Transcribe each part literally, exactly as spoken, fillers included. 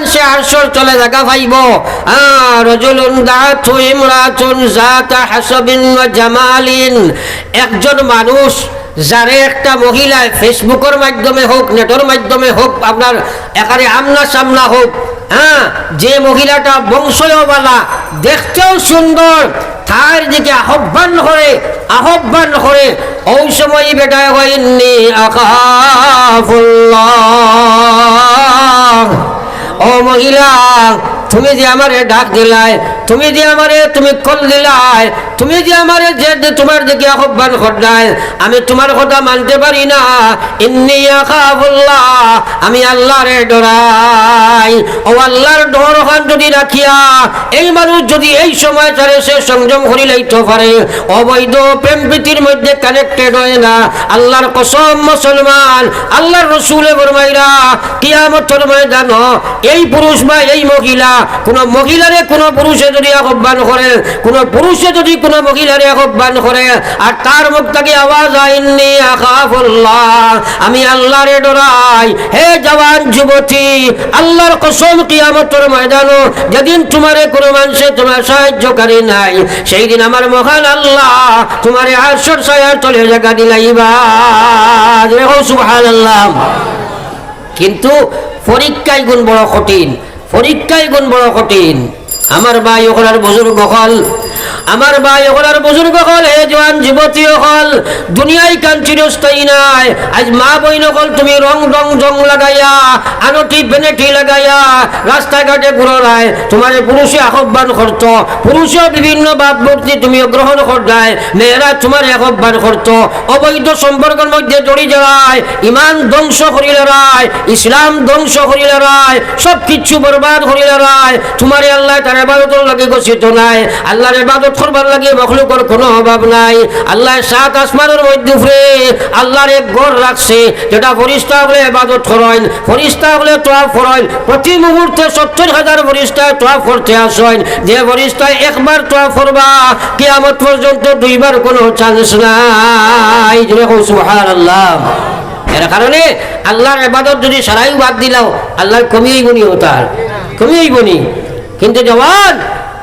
সে আরশর তলে জাগা পাইবো। আ, রাজুলুন দাআতহু ইমরাতুন যাতা হাসাবিন ওয়া জামালিন, একজন মানুষ যারে একটা মহিলায় Facebookর মাধ্যমে হোক, নেটর মাধ্যমে হোক, আপনার একারে আমনা সামনা হোক, হ্যাঁ, যে মহিলাটা বংশও বালা, দেখতেও সুন্দর, তার দিকে আহ্বান করে, আহ্বান করে, ওই সময় বেটায় কয়, "ইন্নী আখাফুল্লাহ।" ও মহিলা, তুমি যে আমারে ডাক দিলায়, তুমি যে আমারে তুমি কল দিলায়, তুমি যে আমারে যে, যে তোমার দিকে আহ্বান করলায়, আমি তোমার কথা মানতে পারি না। ইন্নী আখাফুল্লাহ, আমি আল্লাহরে ডরাই। ও আল্লাহর ডর ওখান যদি রাখিয়া এই মানুষ যদি এই সময় তারে সে সংযম করি লইতে পারে, অবৈধ প্রেম প্রীতির মধ্যে কানেক্টেড হয় না। আল্লাহর কসম মুসলমান, আল্লাহর রসুলে ফরমাইরা, কিয়ামতর ময়দানো এই পুরুষ বা এই মহিলা, কোনো মহিলারে কোনো পুরুষে যদি আহ্বান করে, কোনো পুরুষে যদি কোনো মহিলারে আহ্বান করে, আর তার মুখ থাকি আওয়াজ আয়, "ইন্নী আখাফুল্লাহ, আমি আল্লাহরে ডরাই।" হে জওয়ান যুবতী, আল্লাহর কসম, কিয়ামতর ময়দানো যেদিন তোমারে কোনো মানুষে তোমার সাহায্যকারী নাই, সেই দিন আমার মহান আল্লাহ তোমারে আরশর ছায়ার তলে জাগা দিলাইবা। জোরে কও সুবহানাল্লাহ। কিন্তু পরীক্ষা ইগুন বড় কঠিন, পরীক্ষা ইগুন বড় কঠিন। আমার ভাই অকল আর বুজুর্গ অকল, আমার ভাই অকল আর বুজুর্গ অকল, হে জওয়ান যুবতী অকল, দুনিয়ার কান চিরস্থায়ী নায়। আইজ মা বইন অকল তুমি রং রং জং লাগাইয়া, আনটি বেনটি লাগাইয়া রাস্তাঘাটে ঘুররায়, তোমারে পুরুষে আহ্বান করতো, পুরুষেও বিভিন্ন ভাবমূর্তি তুমিও গ্রহণ কররায়, মেয়েরা তোমারে আহ্বান করতো, অবৈধ সম্পর্কর মধ্যে জড়ি যারায়, ইমান ধ্বংস করিলারায়, ইসলাম ধ্বংস করিলারায়, সব কিছু বরবাদ করিলারায়। তোমারে আল্লায় তার ইবাদতর লাগি গচ্ছিত নায়। আল্লাহর ইবাদত করবার লাগি মখলুকর কোনো অভাব নাই। আল্লায় সাত আসমানর মধ্যে উপরে আল্লাহর এক ঘর রাখছে, যেটা ফিরিস্তা অকলে ইবাদত করইন, ফিরিস্তা অকলে তওয়াফ করইন। প্রতি মুহূর্তে সত্তর হাজার ফিরিস্তায় তওয়াফ করতে আসইন। যে ফিরিস্তায় একবার তওয়াফ করবা, কিয়ামত পর্যন্ত দুইবার কোনো চান্স নাই। জোরে কও সুবহানাল্লাহ। এর কারণে আল্লাহর ইবাদত যদি সারাই বাদ দিলাও, আল্লাহর কমি অইবো নি অতার? কমি অইবো নি? কিন্তু জওয়ান,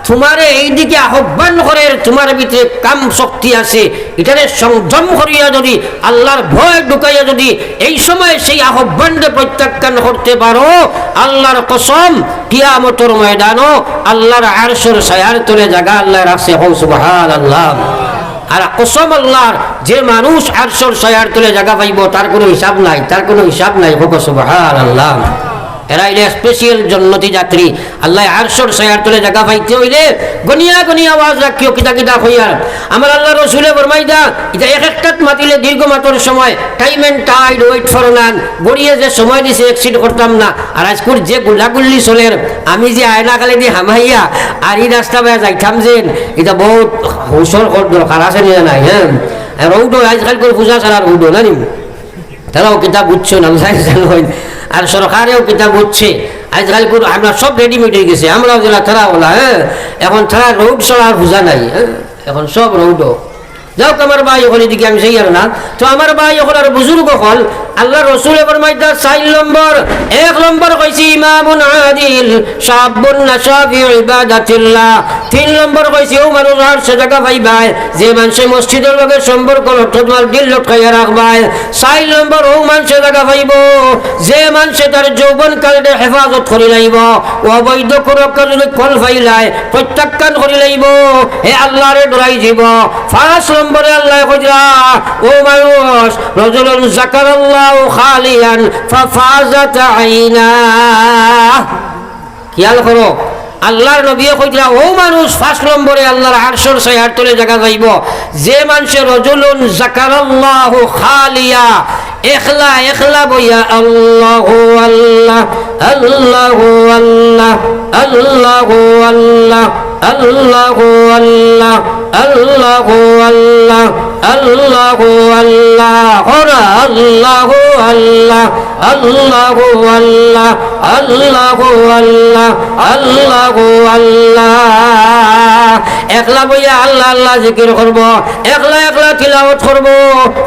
তোমারে এই দিকে আহ্বান করের, তোমার ভিতরে কাম শক্তি আছে, ইটারে সংযম করিয়া যদি আল্লাহর ভয় ঢুকাইয়া যদি এই সময় সেই আহ্বানরে প্রত্যাখ্যান করতে পারো, আল্লাহর কসম, কিয়ামতর ময়দানো আল্লাহর আরশর ছায়ার তলে জাগা আল্লায় রাখছে। কও সুবহানাল্লাহ। আর কসম আল্লাহর, যে মানুষ আরশর ছায়ার তলে জাগা পাইবো, তার কোনো হিসাব নাই, তার কোনো হিসাব নাই। কও সুবহানাল্লাহ। এরা অইলে স্পেশাল জন্নতি যাত্রী। আল্লায় আরশর ছায়ার তলে জাগা পাইতে অইলে গনিয়া গনিয়া ওয়াজ রাখিও, কিতা কিতা কইয়ার। আমার আল্লাহর রসুলে ফরমাইতা, ইতা এক একটাত মাতিলে দীর্ঘ মাতর সময়, time and tide wait for none, ঘড়িয়ে যে সময় দিছে exceed করতাম না। আর আইজকুর যে গুল্লাগুল্লি চলের, আমি যে আয়না খালি দি হামাইয়া আর ই রাস্তা বায় যাইতাম যেন, ইতা বহুত হুঁশর কর দরকার আছে নি না নাই, হ্যাঁ? আর রোডও আইজকালকুর পূজা ছাড়া রোডও না নি? তারাও কিতা বুঝছইন, আল্লায় জানইন। আর সরকারেও কিতা বুঝছে। আইজকালকুর আমরা সব রেডিমেড অইগেছে, আমরাও যেলা তারাও অলা, হ্যাঁ। এখন তারা রোড ছাড়া আর পূজা নাই, হ্যাঁ। এখন সব রোডও। যাউক আমার ভাই অকল, ইদিকে আমি যাইয়ার না। তো আমার ভাই অকল আর বুজুর্গ অকল, আল্লাহর রসুলে ফরমাইতা চাইর নম্বর, এক নম্বর কইছে ইমামুন আদিল, শাবুন নাশা ফি ইবাদাতিল্লাহ। তিন নম্বর কইছে অউ মানুষ আরশো জাগা পাইবায়, যে মানষে মসজিদর লগে সম্পর্ক অর্থাৎ তোমার দিল লটকাইয়া রাখবায়। চাইর নম্বর অউ মানষে জাগা পাইবো, যে মানষে তার যৌবন কালরে হেফাজত করি লাইবো, অবৈধ কোনো একটা যদি কল পাইলায়, প্রত্যাখ্যান করি লাইবো, হে আল্লাহরে ডরাই যিবো। পাঁচ নম্বরে আল্লায় কইরা, অউ মানুষ, রাজুলুন যাকারাল্লাহু খালিয়ান ফাফাজাত আইনা। খিয়াল করো, আল্লাহর নবীয়ে কইরা, অউ মানুষ পাঁচ নম্বরে আল্লাহর আরশর ছায়ার তলে জাগা পাইবো, যে মানষে রাজুলুন যাকারাল্লাহু খালিয়া, একলা একলা বইয়া আল্লাহু আল্লাহ, আল্লাহু আল্লাহ, আল্লাহু আল্লাহ, আল্লাহু আল্লাহ, আল্লাহু আল্লাহ, আল্লাহু আল্লাহ, কও না, আল্লাহু আল্লাহ, আল্লাহু আল্লাহ, আল্লাহু আল্লাহ, আল্লাহু আল্লাহ। একলা বইয়া আল্লাহ আল্লাহ জিকির করবো, একলা একলা তিলাওয়াত করবো,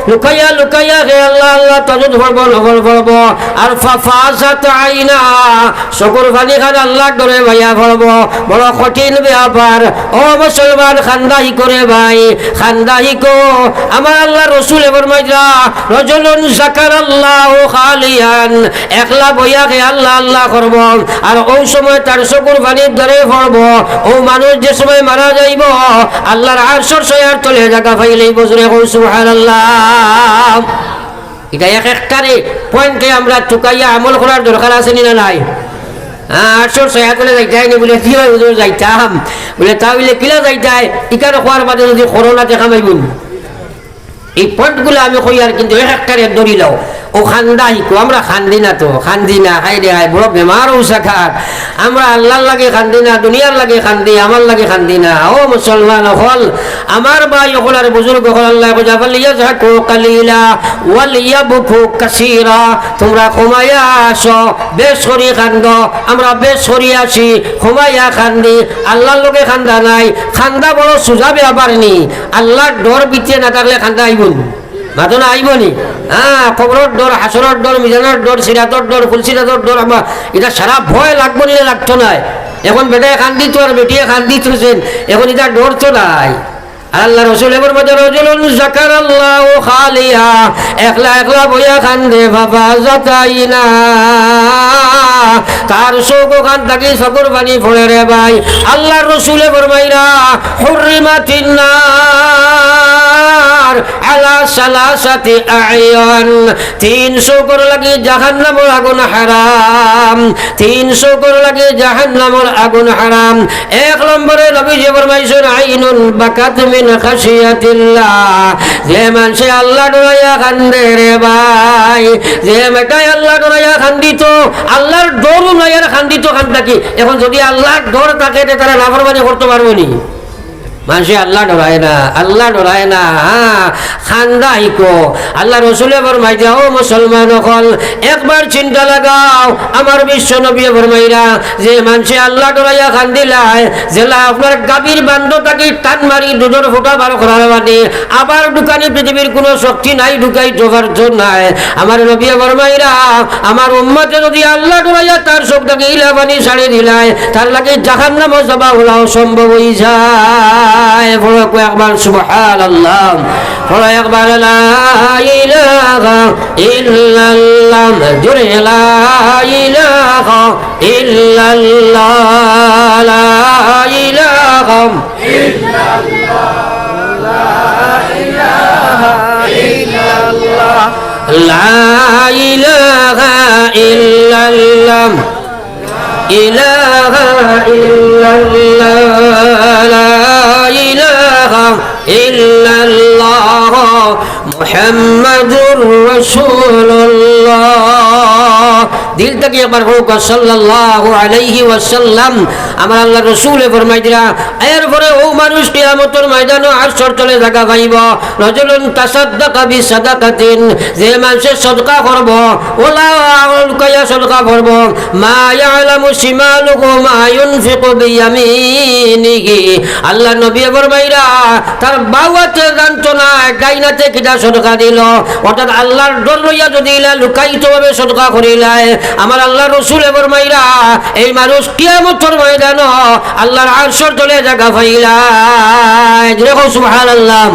লুকাইয়া লুকাইয়া হে আল্লাহ আল্লাহ তাজুদ পড়বো, নফল পড়বো। আর ফাফাজাত আইনা, চকুর পানি খান আল্লাহর ডরে বাইয়া পড়বো। বড় কঠিন ব্যাপার। ও মুসলমান, কান্দা হিকো রে ভাই, কান্দা হিকো। আমার আল্লাহর রসুলে ফরমাইরা, রজুলুন যাকারাল্লাহু খালিয়ান, একলা বইয়া হে আল্লাহ আল্লাহ করবো, আর অউ সময় তার চকুর পানির ডরে পড়বো। অউ মানুষ যে সময় মারা যাইবো, আল্লাহর আরশর ছায়ার তলে জাগা পাইলাইবো। জোরে কও সুবহানাল্লাহ। ইটা এক একটারে পয়েন্টে আমরা তুকাইয়া আমল করার দরকার আছে নি না নাই? হ্যাঁ, আরশর ছায়ার তলে যাইতায় নি? বুলে, "জি ভাই হুজুর, যাইতাম।" বুলে, "তা অইলে কিলা যাইতায়? ইখান কওয়ার বাদে যদি করো না, তে কাম অইবো নি?" এই পয়েন্টগুলা আমি কইয়ার, কিন্তু এক একটারে ধরি লও। অউ কান্দা হিকো, আমরা কান্দি না তো, কান্দি না, হায় রে হায়, বড় বেমার অউ জাগাত। আমরা আল্লাহর লাগি কান্দি না, দুনিয়ার লাগি কান্দি, আমার লাগি কান্দি না। ও মুসলমান অকল, আমার ভাই অকল আর বুজুর্গ অকল, আল্লায় কইরা, "ফালিয়াদহাকু কালিলা ওয়ালিয়াবকু কাসীরা।" তুমরা কমাইয়া হাসো, বেশ করি কান্দো, আমরা বেশ করি হাসি, কমাইয়া কান্দি। আল্লাহর লগে কান্দা নাই, কান্দা বড় সুজা ব্যাপার নি। আল্লাহর ডর ভিতরে না থাকলে কান্দা আইবো নি? মাতো না আইবো নি? হ্যাঁ, কবরর ডর, হাশরর ডর, মিজানর ডর, সিরাতর ডর, ফুলসিরাতর ডর, আমার ইটা সারা ভয় লাগবো নি না লাগতো নায়? এখন বেটায় কান্দিতো আর বেটিয়ে কান্দিতো যেন, এখন ইটা ডর তো নাই। আর আল্লাহর রসুলে ফরমাইরা, "রজুলুন যাকারাল্লাহু খালিয়া", একলা একলা বইয়া কান্দে, "ফাফাজাত আইনা", তার চকুখান থাকি চকুর পানি পড়ে রে ভাই। আল্লাহর রসুলে ফরমাইরা, "হুররিমাতিন নার আলা সালাসাতি আ'য়ান", তিন চকুর লাগি জাহান্নামর আগুন হারাম, তিন চকুর লাগি জাহান্নামর আগুন হারাম। এক নম্বরে নবীজি ফরমাইছইন, "আইনুন বাকাত মিন খাশিয়াতিল্লাহ", যে মানষে আল্লাহ ডরাইয়া কান্দে রে ভাই, যে বেটায় আল্লাহ ডরাইয়া কান্দিতো, আল্লাহর ডরও নাই আর কান্দিতো কান থাকি। এখন যদি আল্লাহর ডর থাকে, তে তারা নাফরমানি করতো পারবো নি? মানষে আল্লাহ ডরায় না, আল্লাহ ডরায় না, হ্যাঁ, কান্দা হিকো। আল্লাহর রসুলে ফরমাইরা, ও মুসলমান অকল, একবার চিন্তা লাগাও, আমার বিশ্ব নবীয়ে ফরমাইরা, যে মানষে আল্লাহ ডরাইয়া কান্দিলায়, যেলা আপনার গাভীর বান্দ থাকি টান মারি দুধর ফুটা বার করার বাদে আবার ঢুকানি পৃথিবীর কুনু শক্তি নাই, ঢুকাইতো পারতো নায়। আমার নবীয়ে ফরমাইরা, আমার উম্মতে যদি আল্লাহ ডরাইয়া তার চোখ থাকি ইলা পানি ছাড়ি দিলায়, তার লাগি জাহান্নামো যাওয়া অলা অসম্ভব অইযায়। পড়ো কয়েকবার সুবহানাল্লাহ, পড়ো একবার লা ইলাহা ইল্লাল্লাহ, জোরে লা ইলাহা ইল্লাল্লাহ, লা ইলাহা ইল্লাল্লাহ, লা ইলাহা ইল্লাল্লাহ, লা ইলাহা ইল্লাল্লাহ, ইলাহা ইল্লাল্লাহ, লা ইলাহা ইল্লাল্লাহ, মুহাম্মাদুর রাসূলুল্লাহ। দিল থাকি একবার কউক্কা, সাল্লাল্লাহু আলাইহি ওয়াসাল্লাম। আমার আল্লাহর রসুলে ফরমাইরা, এরপরে অউ মানুষ কিয়ামতর ময়দানো আরশর তলে জাগা পাইবো। রাজুলুন তাসাদ্দাকা বিসাদাকাতিন, যে মানষে সদকা করবো, অলা লুকাইয়া সদকা করবো, মা ইয়ালামু শিমালুহু মা ইউনফিকু বিয়ামিনিহি। আল্লাহর নবীয়ে ফরমাইরা, তার বাউ আতে জানতো না, ডাইন আতে কিতা সদকা দিলো। অর্থাৎ আল্লাহর ডর লইয়া যদি ইলা লুকায়িতভাবে সদকা করিলায়, আমার আল্লাহর রসুলে ফরমাইরা, এই মানুষ কিয়ামতর ময়দানো আল্লাহর আরশর তলে জাগা পাইলায়। জোরে কও সুবহানাল্লাহ।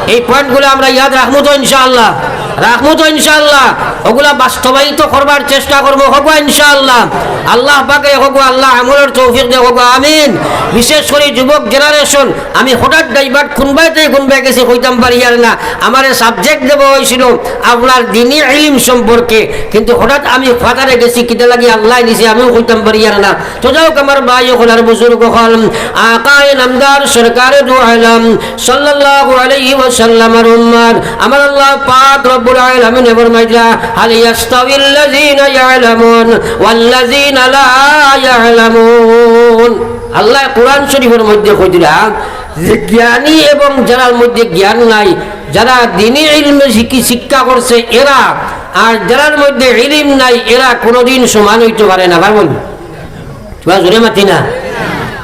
এই পয়েন্টগুলা আমরা ইয়াদ রাখমু তো ইনশাআল্লাহ? রাখমু তো ইনশাআল্লাহ? অগুলা বাস্তবায়িত করবার চেষ্টা করমু, কউক্কা ইনশাআল্লাহ। আল্লাহ পাকে কউক্কা, আল্লাহ আমলর তৌফিক দেউক্কা, আমিন। বিশেষ করি যুবক জেনারেশন, আমি হঠাৎ ডাইভার্ট কুনবায় থাকি কুনবায় গেছি কইতাম পারিয়ার না। আমারে সাবজেক্ট দেওয়া অইছিল আপনার দ্বীনি ইলম সম্পর্কে, কিন্তু হঠাৎ আমি ফাতারে গেছি, কিতা লাগি আল্লায় নিছে আমিও কইতাম পারিয়ার না। তো যাউক আমার ভাই অকল আর বুজুর্গ অকল, আকায়ে নামদার সরকারে দু আলম সাল্লাল্লাহু আলাইহি ওয়াসাল্লামর উম্মত, আমার আল্লাহ পাক রব্বুল আলামিনে ফরমাইরা, হাল ইয়াস্তাবিল্লাযীনা ইয়ালামুন ওয়াল্লাযীনা লা ইয়ালামুন। আল্লায় কোরআন শরীফর মধ্যে কইরা যে জ্ঞানী এবং যারার মধ্যে জ্ঞান নাই, যারা দ্বীনি ইলমে শিখি-, শিক্ষা করছে এরা, আর যারার মধ্যে ইলিম নাই এরা কোনোদিন সমান অইতো পারে না। পারবো নি? তুমরা জোরে মাতি না।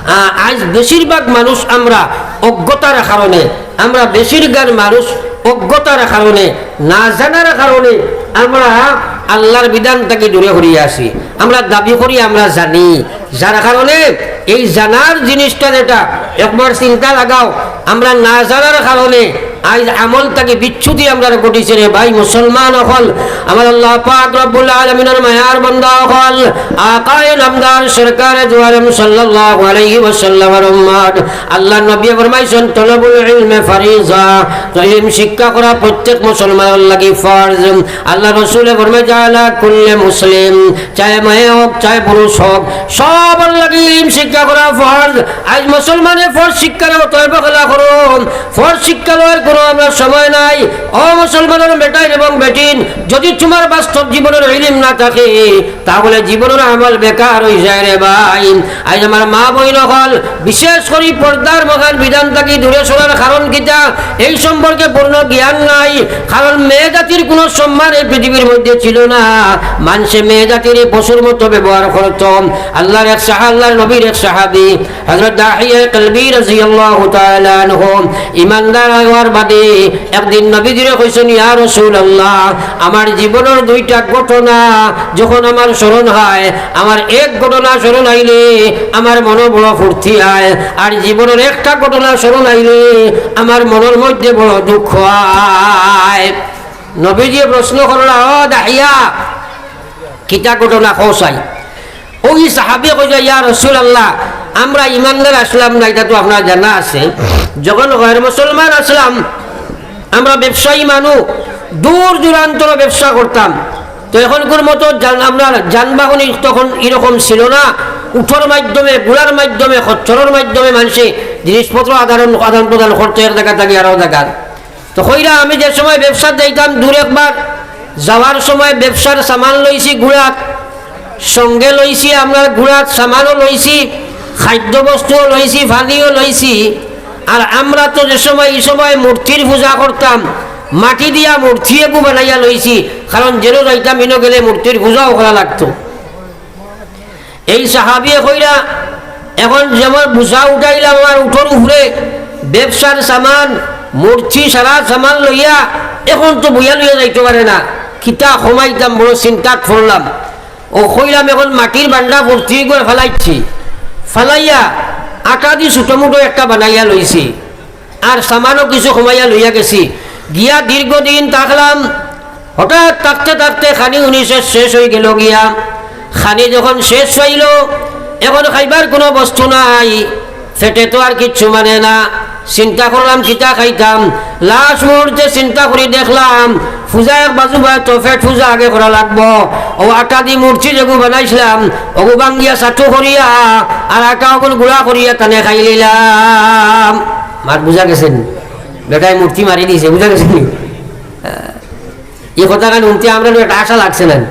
আ-, আইজ বেশিরভাগ মানুষ আমরা অজ্ঞতার কারণে, আমরা বেশিরভাগ মানুষ অজ্ঞতার কারণে, না জানার কারণে আমরা আল্লাহর বিধান থাকি দূরে সরিয়া আছি। আমরা দাবি করি আমরা জানি, যার কারণে এই জানার জিনিসটা যেটা একবার চিন্তা লাগাও, আমরা না জানার কারণে আইজ আমল থাকি বিচ্যুতি আমরার ঘটিছে রে ভাই মুসলমান অকল। আমার আল্লাহ পাক রব্বুল আলামিনের মায়ার বান্দা অকল, আকায়ে নামদার সরকারে দু আলম সাল্লাল্লাহু আলাইহি ওয়াসাল্লামর উম্মত। আল্লাহর নবী ফরমাইছেন, "তলবুল ইলমে ফারিজা", তো ইলম শিক্ষা করা প্রত্যেক মুসলমানের লাগি ফরজ। আল্লাহর রসুলে ফরমাইছেন, "আলা কুল্লে মুসলিম", চাই মেয়ে হোক, চাই পুরুষ হোক, সবার লাগি ইলম শিক্ষা করা ফরজ। আইজ মুসলমানে ফরজ শিক্ষারে অবহেলা করইন, ফরজ শিক্ষা লওয়ার কোনো আমরার সময় নাই। ও মুসলমানের বেটাইন এবং বেটিন, যদি তোমার বাস্তব জীবনের ইলম না থাকে, তাহলে জীবনের আমল বেকার অই যায় রে ভাই। আইজ আমার মা বইন অকল, বিশেষ করি পর্দার মহান বিধান থাকি দূরে সরার কারণ কিতা? এই সম্পর্কে পূর্ণ জ্ঞান নাই। কারণ মেয়ে জাতির কোনো সম্মান এই পৃথিবীর মধ্যে ছিল না। মানষে মেয়ে জাতিরে পশুর মতো ব্যবহার করত। আল্লাহর এক সাহা-, আল্লাহর নবীর এক সাহাবী হযরত দাহিয়া কলবী রাদিয়াল্লাহু তাআলা আনহু ইমানদার অওয়ার বাদে একদিন নবীজিরে কইছইন, "ইয়া রাসূলুল্লাহ, আমার জীবনের দুইটা ঘটনা যখন আমার স্মরণ হয়, আমার এক ঘটনা স্মরণ আইলে আমার মনো বড় ফুর্তি হয়, আর জীবনের একটা ঘটনা স্মরণ আইলে আমার মনের মধ্যে বড় দুঃখ হয়।" নবীজিয়ে প্রশ্ন করলা, "ও দাহিয়া, কিতা ঘটনা কও চাই?" ওই সাহাবী কইলা, "ইয়া রাসূলুল্লাহ, আমরা ইমানদার আছলাম না, ইটা তো আপনার জানা আছে। যখন গয়র মুসলমান আছলাম, আমরা ব্যবসায়ী মানুষ, দূর দূরান্তর ব্যবসা করতাম। তো এখনকুর মতো যান-, আমরা যানবাহন তখন এরকম ছিল না, উটর মাধ্যমে, ঘোড়ার মাধ্যমে, খচ্চরর মাধ্যমে মানষে জিনিসপত্র আদান, আদান প্রদান করতো এক জাগা থাকি আরো জাগা।" তো কইরা আমি যে সময় ব্যবসাত যাইতাম, দূর একবার যাওয়ার সময় ব্যবসার সামান লইছি ঘোড়াত, সঙ্গে লইছি আমরার ঘোড়াত সামানও লইছি, খাদ্যবস্তুও লইছি, পানিও লইছি। আর আমরা তো যে সময়, ই সময় মূর্তির পূজা করতাম, মাটি দিয়া মূর্তি এগু বানাইয়া লইছি, কারণ যেনো যাইতাম ইনো গেলে মূর্তির পূজাও করা লাগতো। এই সাহাবিয়ে কইরা, এখন যেমন বুঝা উঠাইলাম আমার উটর উপরে, ব্যবসার সামান, মূর্তি সারা সামান লইয়া, এখন তো বইয়া লইয়া যাইতো পারে না, কিতা কমাইতাম, বড় চিন্তাত পড়লাম। ও কইলাম, এখন মাটির বান্ডা ভর্তি করে ফালাইছি, ফালাইয়া আটা দি ছোটো মোটো একটা বানাইয়া লইছি। আর সামানও কিছু কমাইয়া লইয়া গেছি। গিয়া দীর্ঘদিন থাকলাম, হঠাৎ থাকতে থাকতে খানি উনি শেষ, শেষ অই গেল গিয়া। খানি যখন শেষ অইল, এখন খাইবার কোনো বস্তু নাই, পেটে তো আর কিচ্ছু মানে না। চিন্তা করলাম কিতা খাইতাম, লাস্ট মুহূর্তে চিন্তা করি দেখলাম পূজা এক বাজু বা তো পেট পূজা আগে করা লাগবো। ও আটা দি মূর্তি যেগু বানাইছিলাম, ওগু ভাঙ্গিয়া চাটু করিয়া আর আটা ওগুন গুঁড়া করিয়া তানে খাইলিলাম। মাত বুঝা গেছে নি? বেটায় মূর্তি মারি দিছে, বুঝা গেছে নি? ই কথাখান হুনতে আমরার একটা আশা লাগছে না?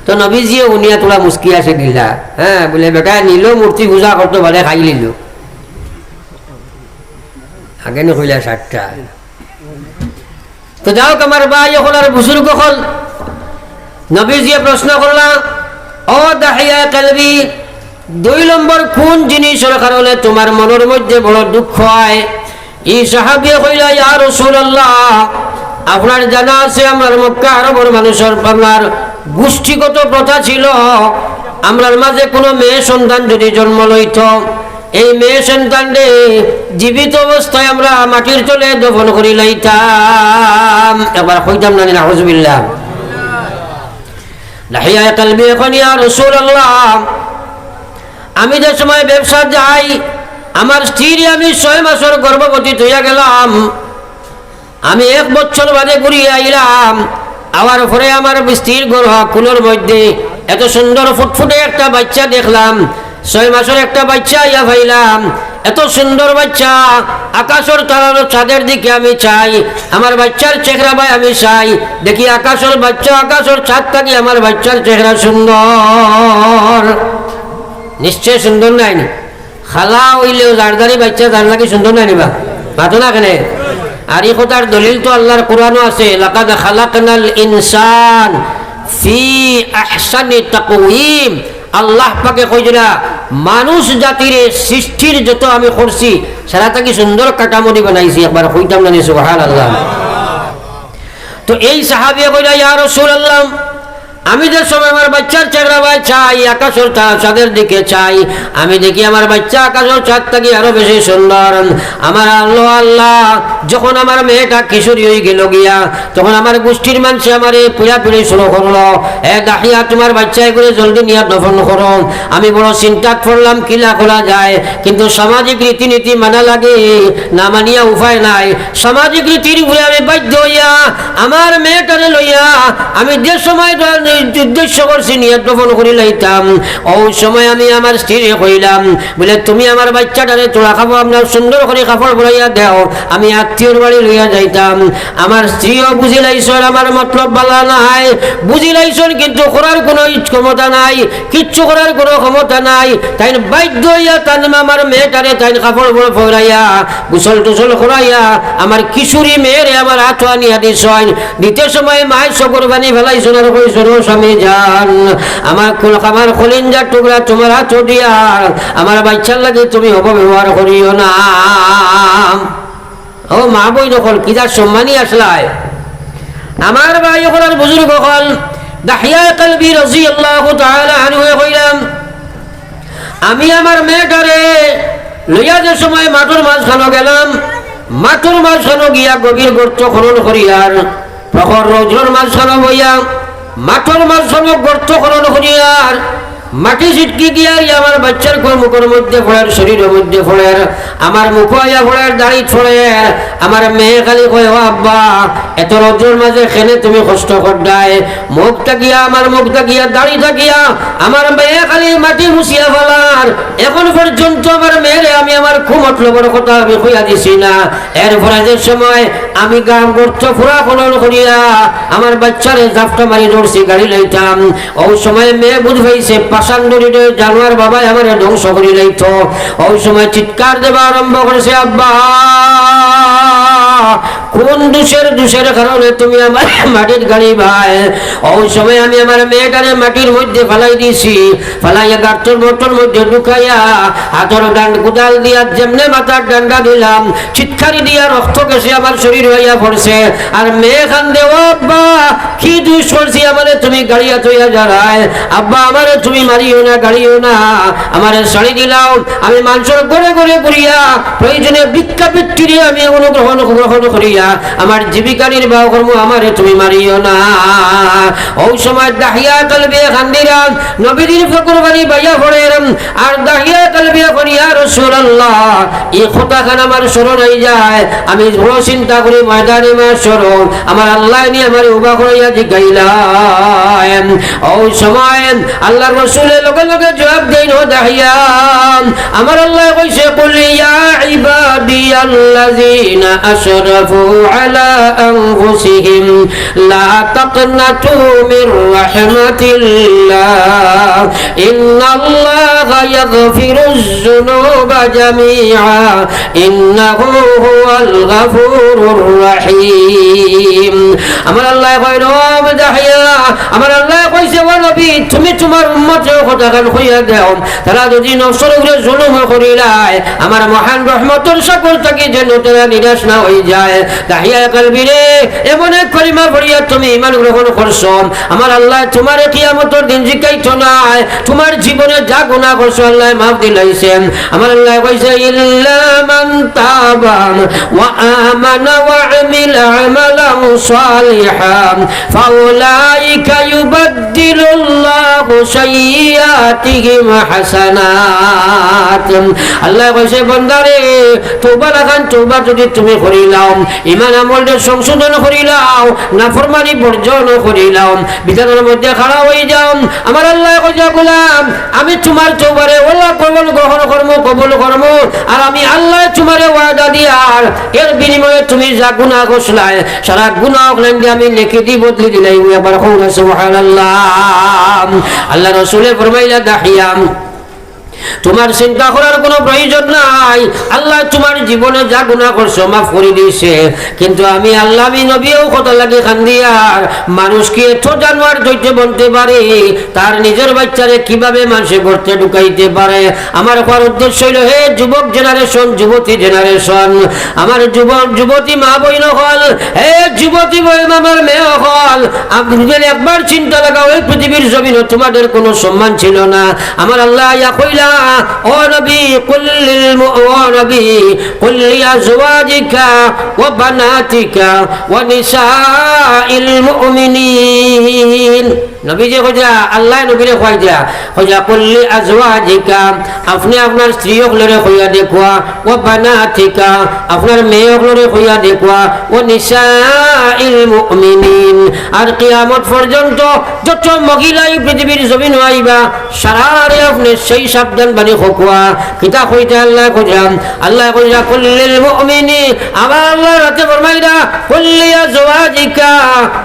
তো নবীজিয়ে হুনিয়া থুড়া মুচকি হাসি দিলা। হ্যাঁ, বুলে, "বেটায় নিল মূর্তি পূজা করতো, বাদে খাইলিল।" আগে নি কইলা সাতটা। তো যাউক আমার ভাই অকল আর বুজুর্গ অকল, নবীজিয়ে প্রশ্ন করলা, "ও দাহিয়া কলবি, দুই নম্বর কোন জিনিসর কারণে তোমার মনর মধ্যে বড় দুঃখ হয়?" ই সাহাবিয়ে কইলা, "ইয়া রাসূলুল্লাহ, আপনার জানা আছে আমরার মক্কা আরবর মানুষর, আপনার গোষ্ঠীগত প্রথা ছিল, আমরার মাঝে কোনো মেয়ে সন্তান যদি জন্ম লইত, এই মেয়ে সন্তানরে জীবিত অবস্থায় আমরা মাটির তলে দফন করি লাইতাম।" একবার কইতাম না নি, নাউজুবিল্লাহ। দাহিয়া কলবি এখন, "ইয়া রাসূলুল্লাহ, আমি যে সময় ব্যবসাত যাই, আমার স্ত্রীরে আমি ছয় মাসর গর্ভবতী থইয়া গেলাম, আমি এক বছর বাদে ঘুরিয়া আইলাম, আওয়ার পরে আমার স্ত্রীর গর্ভ কুলর মধ্যে এত সুন্দর ফুটফুটে একটা বাচ্চা দেখলাম, ছয় মাসর একটা বাচ্চা আইয়া পাইলাম, এত সুন্দর বাচ্চা, আকাশর তারার চাঁদের দিকে আমি চাই, আমার বাচ্চার চেহারা বায় আমি চাই, দেখি আকাশর বাচ্চা, আকাশর চাঁদ থাকি আমার বাচ্চার চেহারা সুন্দর।" নিশ্চয় সুন্দর নায় নি? কালা অইলেও জারদারি বাচ্চা যার লাগি সুন্দর নায় নি বা? মাতো না কেনে? আর ই কথার দলিল তো আল্লাহর কোরআনো আছে, "লাকাদ খালাকনাল ইনসান ফি আহসানি তাকওয়িম।" আল্লাহ পাকে কইরা, মানুষ জাতিরে সৃষ্টির যত আমি করছি, সারা থাকি সুন্দর কাঠামো দি বানাইছি। একবার কইতাম না নি সুবহানাল্লাহ? তো এই সাহাবিয়ে কইরা, ইয়া রাসূলুল্লাহ, আমি যে সময় আমার বাচ্চার চেহারা বায় চাই, আকাশর তা-, চাঁদের দিকে চাই, আমি দেখি আমার বাচ্চা আকাশর চাঁদ থাকি আরো বেশি সুন্দর। আমার আল্লাহ, আল্লাহ, যখন আমার মেয়েটা কিশোরী হয়ে গেল গিয়া, তখন আমার গোষ্ঠীর মানুষে আমারে পিড়াপিড়ি শুরু করলো, "এ দাহিয়া, তোমার বাচ্চা এগুলো জলদি নিয়ে দফন করো।" আমি বড় চিন্তাত পড়লাম, কিলা করা যায়, কিন্তু সামাজিক রীতিনীতি মানা লাগে, না মানিয়া উপায় নাই। সামাজিক রীতির উপরে আমি বাধ্য হইয়া আমার মেয়েটারে লইয়া আমি যে সময় উদ্দেশ্য করছি নিয়ে দফন করি লাইতাম, ওই সময় আমি আমার স্ত্রীরে কইলাম, বলে, "তুমি আমার বাচ্চাটারে তোরা খাবো, আপনার সুন্দর করে কাপড় পরাইয়া দেও, আমি আত্মীয়র বাড়ি লইয়া যাইতাম।" আমার স্ত্রীও বুঝিলাইছন আমার মতলব বালা নাই, বুঝিলাইছন, কিন্তু করার কোনো ইচ-, ক্ষমতা নাই, কিচ্ছু করার কোনো ক্ষমতা নাই। তাইন বাধ্য হইয়া তান আমার মেয়েটারে তাইন কাপড় পরাইয়া, গোসল টোসল করাইয়া, আমার কিশোরী মেয়েরে আমার হাতো আনিয়া দিছইন। দিতে সময় মায় চকুর পানি ফেলাইছন আর কইছন, "ও স্বামী জান, আমার কুল-, আমার কলিঞ্জার টুকরা তোমার হাতো দিয়া আমার বাচ্চার লাগি তুমি অপব্যবহার করিও না।" ও মা বইন অকল, কিতা সম্মানী আছলায়। আমার ভাই অকল আর বুজুর্গ অকল, দাহিয়া কালবি রাদিয়াল্লাহু তাআলা আনহু কইলাম, আমি আমার মেয়েটারে লইয়া যে সময় মাঠর মাঝখানো গেলাম, মাঠর মাঝখানো গিয়া গভীর গর্ত খনন করিয়ার প্রখর রৌদ্রর মাঝখানো বইয়া মাঠর মাঝখানো গর্ত খনন করিয়ার মাটি ছিটকি গিয়ার আমার বাচ্চার মুখর মধ্যে পড়ের, শরীরর মধ্যে পড়ের, আমার মুখো আইয়া পড়ের, দাড়িত পড়ের। আমার মেয়ে খালি কয়, "ও আব্বা, এত রৌদ্রর মাঝে কেনে তুমি কষ্ট কররায়?" মুখ থাকিয়া, আমার মুখ থাকিয়া, দাড়ি থাকিয়া, আমার মেয়ে খালি মাটি মুছিয়া ফালার। এখন পর্যন্ত আমার মেয়েরে আমি আমার কুমতলবর কথা আমি কইয়া দিছি না। এরপরে যে সময় আমি গাম গর্ত পুরা খনন করিয়া আমার বাচ্চারে জাপটা মারি ধরছি, গাড়ি লাইতাম, ওই সময় মেয়ে বুঝ পাইছে, পাষাণ দরিদ্র জানোয়ার বাবায় আমারে ধ্বংস করি লাইতো। ওই সময় চিৎকার দেওয়া আরম্ভ করছে, "আব্বা, কোন দোষের, দোষের কারণে তুমি আমার মাটির গাড়ি ভাই?" ওই সময় আমি আমার মেয়েটারে মাটির মধ্যে ফালাই দিছি, ফালাইয়া গার্তর গর্তর মধ্যে ঢুকাইয়া হাতর ডান কুদাল দিয়া যেমনে মাথার ডান্ডা দিলাম, চিৎকারি দিয়া রক্ত গেছে আমার শরীর হইয়া পড়ছে। আর মেয়ে কান্দে, "ও আব্বা, কি দোষ করছি আমারে তুমি গাড়িয়া থইয়া যারায়? আব্বা, আমারে তুমি মারিও না, গাড়িও না, আমারে ছাড়ি দিলাও।" আমি মানুষর ঘরে ঘরে ঘুরিয়া প্রয়োজনে ভিক্ষা বৃত্তিরে আমি অনুগ্রহণ গ্রহণ করিয়া আমার জীবিকা নির্বাহ করমু, আমারে তুমি মারিও না। ওই সময় দাহিয়া কালবে কান্দিরা নবীজির ফকুর বাড়ি বাইয়া পড়ের। আর দাহিয়া কালবে কইন, "ইয়া রাসূলুল্লাহ, এই কথাখান আমার স্মরণ হয়ে যায়, আমি বড় চিন্তা করি ময়দানে মাশরো আমার আল্লাহ নি আমারে উবা করাইয়া জিগাইলা।" ওই সময় আল্লাহর রসুলে লগে লগে জবাব দেইন, "ও দাহিয়া, আমার আল্লাহ কইছে, 'কুল ইয়া ইবাদিয়াল্লাযীনা আশরাফু আলা আনফুসিহিম লা তাকনাতু মির রাহমাতিল্লাহ, ইন্নাল্লাহা ইয়াগফিরুয যুনুবা জামিআ, ইন্নাহু হুয়াল গাফুরুর রাহিম।'" আমার আল্লাহ কইন, "ও দাহিয়া, আমার আল্লাহ কইছে, ও নবী, তুমি তোমার উম্মতরে কথাখান কইয়া দেও, তারা যদি নফসর উপরে জুলুম করিলায়, আমার মহান রহমতর সাগর থাকি যেন তারা নিরাশ না হয়ে যায়।" দাহিয়া কালবিরে, এমন এক কলিমা পড়িয়া তুমি ঈমান গ্রহণ করছো, আমার আল্লাহ তোমারে কিয়ামতর দিন জিকাইতো নায়, তোমার জীবনে যা গুনাহ করছো আল্লাহ মাফ দিলাইছেন। আমার আল্লাহ কইছে, "ইল্লা মান তাবা ওয়া আমানা ওয়া আমিলা আমালান সালিহা ফাউলাইকা ইউবাদদিলুল্লাহু সাইয়্যিআতিহিম হাসানাত।" আল্লাহ কইছে, "বান্দারে, তওবা লাখান তওবা যদি তুমি করিলাও, ঈমান আমলরে সংশোধন করিলাও, নাফরমানি বর্জন করিলাও, বিধানর মধ্যে খাড়া হয়ে যাও।" আমার আল্লাহ কইছে, "গোলাম, আমি তোমার তওবারে ওলা কবুল গ্রহণ করমু, কবুল করমু। আর আমি আল্লাহ তোমারে ওয়াদা দিয়ার, এর বিনিময়ে তুমি যা গুনাহ করছলায়, সারা গুনাহ অকলান দি আমি নেকি দি বদলি দিলাইমু।" একবার কও না সুবহানাল্লাহ। আল্লাহ রসুলে ফরমাইলা, দাহিয়া, তুমার চিন্তা করার কুনু প্রয়োজন নাই। আল্লায় তুমার জীবনে যা গুনা করছো মাফ করি দিছে। কিন্তু আমি আল্লাহ, আমি নবী অউ কথা লাগি কান্দিয়ার, মানুষ কি এত জানোয়ার দৈত্য বনতে পারে? তার নিজর বাইচ্চারে কিভাবে মানষে গর্তে ঢুকাইতে পারে? আমার কওয়ার উদ্দেশ্য অইলো, হে যুবক generation, যুবতী generation, আমার যুবক যুবতী মা বইন অকল, হে যুবতী বইন, আমার মেয়ে অকল, আপনে একবার চিন্তা লাগাও, এই পৃথিবীর জমিনো তুমাদের কুনু সম্মান ছিল না। আমার আল্লায় ইয়া কইলা, ও নবী, কুল্লিল মু-, ও নবী, কুল্লি আজওয়াজিকা ওয়া বানাতিকা ওয়া নিসাইল মুমিনিন। নবীজি কইরা, আল্লায় নবীরে কইরা, কইরা, "কুল্লি আজওয়াজিকা", আপনে আপনার স্ত্রী অকলরে কইয়া দেখুয়া, "ওয়া বানাতিকা", আপনার মেয়ে অকলরে কইয়া দেখুয়া, "ওয়া নিসাইল মুমিনিন", আর কিয়ামত পর্যন্ত যত মহিলাই পৃথিবীর জমিনো আইবা, সারারে আপনে সেই সাবধান বাণী কউক্কা। কিতা কইতা আল্লায় কইরা, আল্লায় কইরা, "কুল্লিল মুমিনি", আমার আল্লায় রাতে ফরমাইরা, "কুল্লি আজওয়াজিকা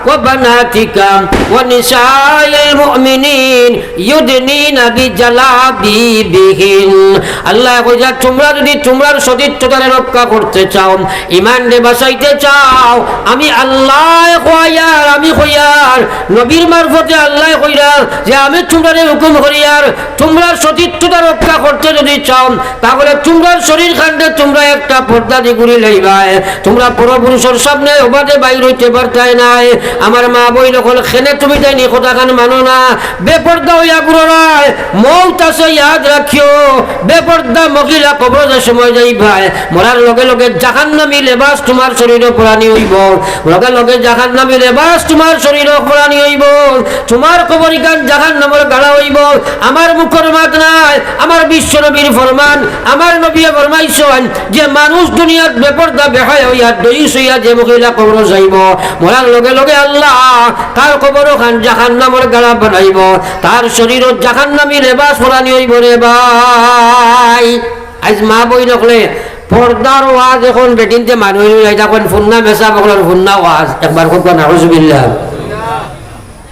ওয়া বানাতিকা ওয়া নিসাইল মুমিনিন ইউদনিনা বিজালাবিবিহিন।" আল্লায় কইরা, তুমরা যুদি তুমরার সতীত্বতারে রক্ষা করতে চাও, ইমানরে বাঁচাইতে চাও, আমি আল্লায় কইয়ার, আমি কইয়ার, নবীর মারফতে আল্লায় কইরা যে আমি তুমরারে হুকুম করিয়ার, তুমরার সতীত্বতা রক্ষা করতে যুদি চাও, তাহলে তুমরার শরীর খানরে তুমরা একটা পর্দা দি ঘুরি লইবায়। তুমরা পরপুরুষর সামনে অবাদে বাইর অইতে পারতায় নায়। আমার মা বইন অকল, কেনে তুমি তাইন ই কথাখান মানো না? বেপর্দা অইয়া ঘুররায়, মউত আছে, ইয়াদ রাখিও। বেপর্দা মহিলা কবরো যে সময় যাইবায়, মরার লগে লগে জাহান্নামী লেবাস তুমার শরীরো পরানি অইবো, লগে লগে জাহান্নামী লেবাস তুমার শরীরো পরানি অইবো, তুমার কবরখান জাহান্নামর গাড়া অইবো। আমার মুখর মাত নায়, আমার বিশ্ব নবীর ফরমান। আমার নবীয়ে ফরমাইছইন যে মানুষ দুনিয়াত বেপর্দা বেহায়া অইয়া দয়ুস অইয়া যে মহিলা কবরো যাইবো, মরার লগে লগে আল্লাহ তার কবরখান জাহান্নামর গাড়া বানাইবো, তার শরীরো জাহান্নামী লেবাস পরানি অইবো রে ভাই। আইজ মা বইন অকলে পর্দার ওয়াজ অখন বেটিন্তে মানুষ অইয়া ইতা কইন ফুন্না মেসাব অকলর ফুন্না ওয়াজ। একবার কউক্কা নাউজুবিল্লাহ।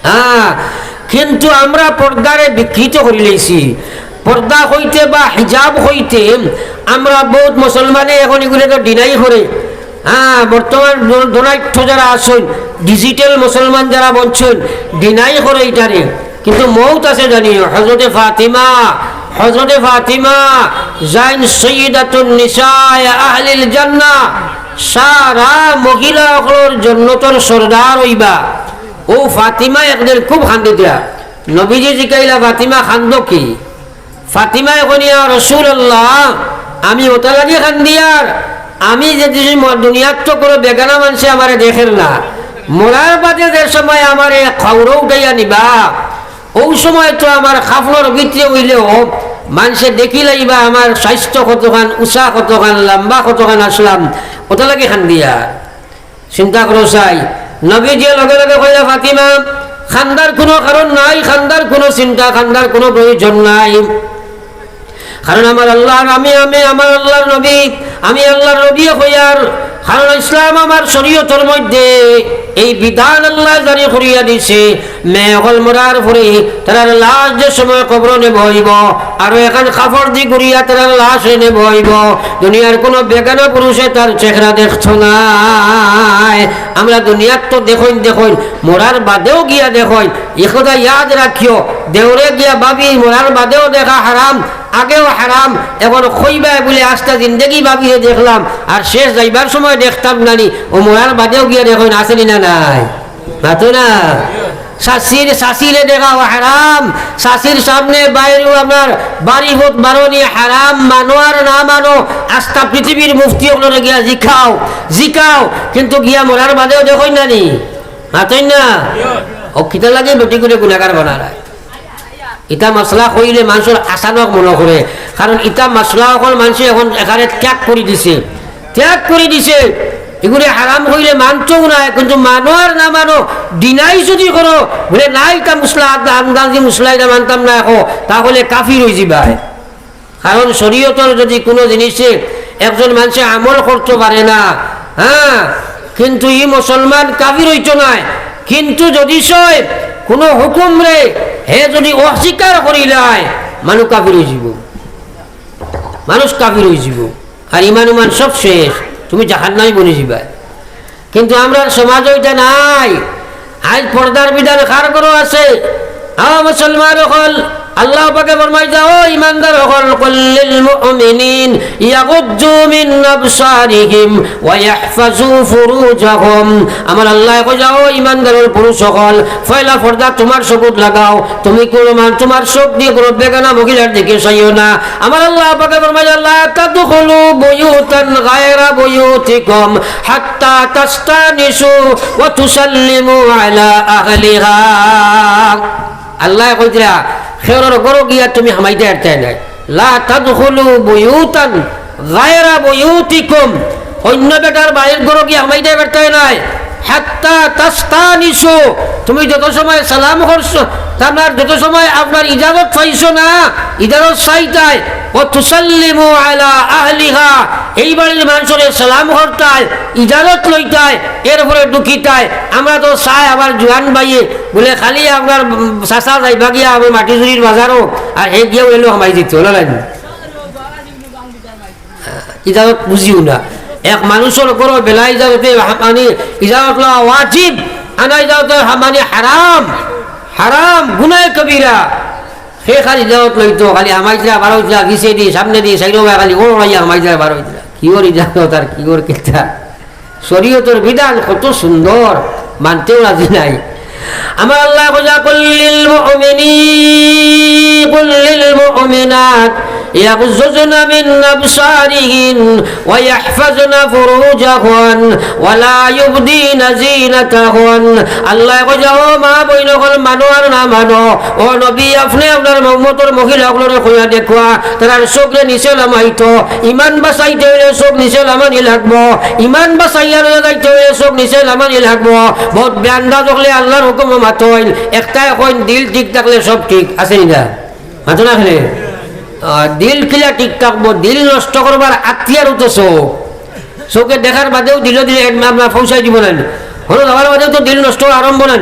হ্যাঁ, কিন্তু আমরা পর্দারে বিকৃত করি লাইছি। পর্দা কইতে বা হিজাব কইতে আমরা বউত মুসলমানে অখন ইগুরে তো deny করে। হ্যাঁ, বর্তমান ধ-, ধনাঢ্য যারা আছইন, digital মুসলমান যারা বনছইন, deny করে ইটারে। কিন্তু মউত আছে জানিও, হযরতে ফাতিমা, হযরতে ফাতিমা যাইন সাইয়্যিদাতুন নিসায়ে আহলিল জান্নাহ, সারা মহিলা অকলর জন্নতর সর্দার অইবা। অউ ফাতিমা একদিন খুব কান্দিতা। নবীজি জিকাইলা, "ফাতিমা, কান্দো কি?" ফাতিমায় কইন, "ইয়া রাসূলুল্লাহ, আমি অতা লাগি কান্দিয়ার, আমি যে দিন ম-, দুনিয়াত তো কুনু বেগানা মানষে আমারে দেখের না, মরার বাদে যে সময় আমারে কবরো উঠাইয়া নিবা, অউ সময় তো আমার কাফনর ভিতরে অইলেও মানষে দেখিলাইবা আমার স্বাস্থ্য কতখান, উচা কতখান, লাম্বা কতখান আছলাম, অতা লাগি কান্দিয়ার।" চিন্তা করো চাই, নবীজিয়ে লগে লগে কইলা, "ফাতিমা, কান্দার কুনু কারণ নাই, কান্দার কুনু চিন্তা, কান্দার কুনু প্রয়োজন নাই। কারণ আমার আল্লাহর, আমি, আমি আমার আল্লাহর নবী, আমি আল্লাহর নবীয়ে কইয়ার, কারণ ইসলাম আমার শরীয়তর মধ্যে এই বিধান আল্লায় জারি করিয়া দিছে, মেয়ে অকল মরার পরে তারার লাশ যে সময় কবরো নেওয়া অইবো, আরো একখান কাপড় দি গুড়িয়া তারার লাশরে নেওয়া অইবো। দুনিয়ার কুনু বেগানা পুরুষে তার চেহারা দেখতো নায়।" আমরা দুনিয়াত তো দেখইন, দেখইন, মরার বাদেও গিয়া দেখইন। ই কথা ইয়াদ রাখিও, দেওরে গিয়া ভাবি মরার বাদেও দেখা হারাম, আগেও হারাম। অখন কইবায় বুলে, "আস্তা জিন্দেগি ভাবিরে দেখলাম, আর শেষ যাইবার সময় দেখতাম না নি।" অউ মরার বাদেও গিয়া দেখইন, আছে নি না নাই? মাতো না। চাচির, চাচিরে দেখাও হারাম, চাচির সামনে বাইরেও আপনার বাড়ি পথ বারনি হারাম, মানো আর না মানো, আস্তা পৃথিবীর মুফতি অকলরে গিয়া জিকাও, জিকাও, কিন্তু গিয়া মরার বাদেও দেখইন না নি, মাতইন না। অউ কিতার লাগি বেটিগুরে গুনাগার বানারা? ইতা মাসলা কইলে মানষর আচানক মনো করে, কারণ ইতা মাসলা অকল মানষে অখন একেবারে ত্যাগ করি দিছে। ত্যাগ করি দিছে। ইগুরে হারাম কইলে মানতোউ নায়, কিন্তু মানো আর না মানো, deny যুদি করো, বুলে, "না, ইতা মাসলা, আন্দাজি মাসলা, ইতা মানতাম না এখন", তাহলে কাফির অইযিবায়। কারণ শরীয়তর যুদি কুনু জিনিসে একজন মানষে আমল করতো পারে না, হ্যাঁ, কিন্তু ই মুসলমান কাফির অইতো নায়। কিন্তু যুদি সে কুনু হুকুমরে হে যুদি অস্বীকার করিলায়, মানুষ কাফির অইযিবো। মানুষ কাফির অইযিবো, আর ইমান উমান সব শেষ, তুমি জাহান্নামী বনি যিবায়। কিন্তু আমরার সমাজো ইটা নাই। আইজ পর্দার বিধান কার ঘরো আছে? আ মুসলমান অকল, আল্লাহ পাকে ফরমাইতা, "ও ইমানদার অকল, কুল্লিল মুমিনিন ইয়াগুদ্দু মিন আবসারিহিম ওয়া ইয়াহফাজু ফুরুজাহুম।" আমার আল্লায় কইতা, "ও ইমানদার পুরুষ অকল, পয়লা পর্দা তুমার চকুত লাগাও, তুমি কুনু মান-, তুমার চোখ দিয়া কুনু বেগানা মহিলার দিকে চাইও না।" আমার আল্লাহ পাকে ফরমাইতা, "লা তাদখুলু বুয়ুতান গায়রা বুয়ুতিকুম হাত্তা তাস্তানিসু ওয়া তুসাল্লিমু আলা আহলিহা।" আল্লায় কইতরা, "কেউর ঘরো গিয়া তুমি হামাইতায় পারতায় নায়।" লা তাদখুলু বুয়ুতান গায়রা বুয়ুতিকুম, অইন্য বেটার বাড়ির ঘরো গিয়া হামাইতায় পারতায় নায়। হাত্তা তাস্তানিসু, তুমি যত সময় সালাম করছো, তার যত সময় আপনার ইজাজত পাইছো না, ইজাজত চাইতায়, ওয়া তুসাল্লিমু আলা আহলিহা, এই বাড়ির মানষরে সালাম করতায়, ইজাজত লইতায়, এরপরে ঢুকিতায়। আমরা তো চাই আমার জুয়ান ভাইয়ে বুলে খালি আপনার, উম, চাচা যাইবা গিয়া আমি মাটিজুরির বাজারো, আর হে গিয়া এলো হামাই দিত, না লাগে? ইজাজত বুঝিও না। এক মানুষর উপরও বেলা ইজাজতে হা-, মানে ইজাজত লওয়া ওয়াজিব, আনা ইজাজতে হা-, মানে হারাম, হারাম, গুনাহে কবিরা। হে খালি ইজাজত লইতো, খালি হামাইতরা, বারইতরা, গিছেদি, সামনেদি, সাইডো খালি ওড়াইয়া হামাইতরা, বারইতরা। কিওর ইজাজত আর কিওর কিতা? শরীয়তর বিধান কত সুন্দর, মানতেও রাজি নাই। আমার আল্লায় কইতা, "কুল্লিল মুমিনি-, কুল্লিল মুমিনাত ইয়াগুযুযনা মিন আবসারিহিন ওয়া ইয়াহফাযনা ফুরুজাহুন ওয়া লা ইউবদিনা যিনাতাহুন।" আল্লায় কইতা, "ও মা বইন অকল, মানো আর না মানো, ও নবী, আপনে আপনার উম্মতর মহিলা অকলরে কইয়া দেখউক্কা, তারার চোখরে নিচে লামাইতো।" ইমান বাঁচাইতে অইলে চোখ নিচে লামানি লাগবো, ইমান বাঁচাইয়া লইয়া যাইতে অইলে চোখ নিচে লামানি লাগবো। বউত বেআন্দাজ অকলে আল্লার হুকুমো মাতইন, একটায় কইন দিল ঠিক থাকলে সব ঠিক, আছে নি না? মাতো না কেনে? আহ, দিল কিলা ঠিক থাকবো? দিল নষ্ট করবার আতিয়ারউ তো চোখ। চোখে দেখার বাদেউ দিলো দিলে আমরা পৌঁছাই দিব না। হলো যাওয়ার বাদেউ তো দিল নষ্ট আরম্ভ না।